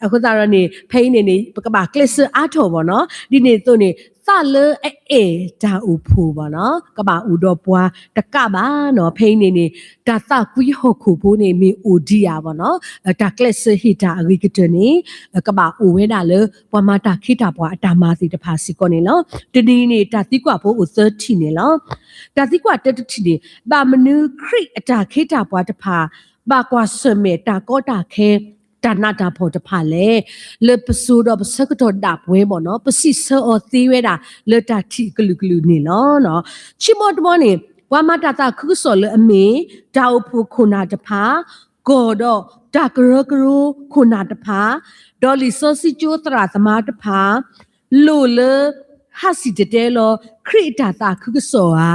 အဃိသတးဒီးန့ၣ် ဖဲအံၤန့ၣ်န့ၣ် ပကဘၣ်ကျဲးစၢးအါထီၣ်မ့ၢ်နီၤ ဒ်န့ၣ်အသိးန့ၣ် သးလၢအအဲၣ်တၢ်အိၣ်ဖှိၣ်မ့ၢ်နီၤ ကဘၣ်အိၣ်ဒီးပှၤတကးဘၣ်နီၤ ဖဲအံၤန့ၣ်န့ၣ် တၢ်သးကွံဟီၣ်ခိၣ်ဖိန့ၣ် မ့ၢ်အိၣ်ဒံးဧါမ့ၢ်နီၤ တၢ်ကျဲးစၢးဟ့ၣ်တၢ်အဂ့ၤကတၢၢ်န့ၣ် ကဘၣ်အိၣ်ဝဲဒၣ်လၢ ပှၤမၤတၢ်ခ့တၢ်ပှၤအတၢ်မၤသ့ၣ်တဖၣ်စ့ၢ်ကီးန့ၣ်လီၤ. တနံၤန့ၣ် တၢ်သံကွၢ်ဖိအိၣ်သၢထံၣ်န့ၣ်လီၤ. တၢ်သံကွၢ်တၢတထံၣ်န့ၣ် ဘၣ်မနုၤခရံာ်အတၢ်ခ့တၢ်ပှၤတဖၣ် ဘၣ်ကွၢ်ဆၢၣ်မဲာ်တၢ်ကီတၢ်ခဲ တၢ်နးတၢ်ဖှီၣ်တဖၣ်လဲၣ်. လၢပစိၤဒီးပဆၢကတီၢ်ဒၣ်ပဝဲမ့ၢ်နီၤ ပစံးဆၢအီၤသ့ဝဲဒၣ်လၢတၢ်ထံၣ်ကလုာ်ကလုာ်န့ၣ်လီၤ. ဆံဘီတဘီန့ၣ် ပှၤမၤတၢ်သးခုကစီၣ်လၢအမ့ၢ် တၢ်အိၣ်ဖှိၣ်ခိၣ်နၢ်တဖၣ် ကီၢ်ဒီးတၢ်ကရၢကရိခိၣ်နၢ်တဖၣ် ဒီးလံာ်စီဆှံကၠိသရၣ်သမါတဖၣ် လိၣ်လၢ ဟးစံၣ်တဲၤတဲလီၤ ခရံာ်အတၢ်သးခုကစီၣ်ဧါ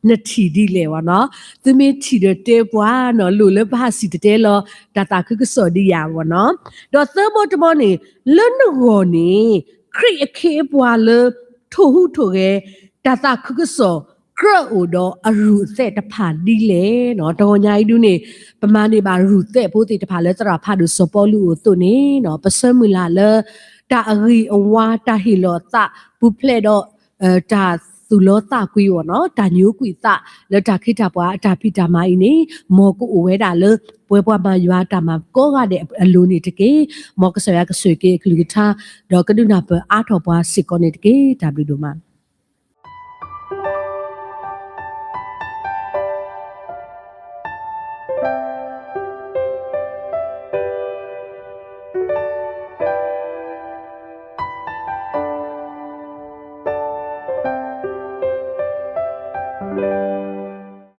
နထံၣ်ဒ်လဲၣ်ဝဲနီၤ. သုမ့ၢ်ထံၣ်ဒီးတဲပှၤနီၤ လိၣ်လၢပဟးစံၣ်တဲၤတဲလီၤ တၢ်သးခုကစီၣ်ဒ်ယၤဝဲနီၤ. ဒီးသၢဘီတဘီန့ၣ် လၢနဂီၢ်န့ၣ် ခရံာ်အခ့အပှၤလၢ ထိၣ်ဟူးထိၣ်ဂဲၤ တၢ်သးခုကစီၣ် ကြၢးအိၣ်ဒီးအရူၢ်အသဲးတဖၣ်ဒ်လဲၣ်နီၤ. တဂီၤညါအံၤဒုန့ၣ် ပမၤန့ၢ်ဘၣ်ရူၢ်သဲးဖိသ့ၣ်တဖၣ်လၢသရၣ်ဖးဒိၣ်စီၤပီလူးအသိးန့ၣ်နီၤ ပဆၢမုၢ်လၢ်လၢ တၢ်အဂ့ၤအဝါ တၢ်ဟ့ၣ်လီၤသးပူၤဖျဲးဒီး တၢ်သူၣ်လီသးကွံဝဲနီၤ တၢ်ညိကွံာ်သးလၢတၢ်ခ့တၢ်ပှၤအတၢ်ဖံးတၢ်မၤအံၤန့ၣ် မ်ကအိၣ်ဝဲဒၣ်လၢ ပဝဲပှၤမၤယွၤအတၢ်မၤကိးဂၤဒဲးအလိၤန့ၣ်တက့ၢ်. မ်ကစၢ်ယွၤကဆိၣ်ဂ့ၤက့ၤအကလုၢ်ကထါ ဒီးကဒုးနၢ်ပၢၢ်အါထီၣ်ပှၤစ့ၢ်ကီးန့ၣ်တက့ၢ်. တၢ်ဘျုးဒိၣ်မး.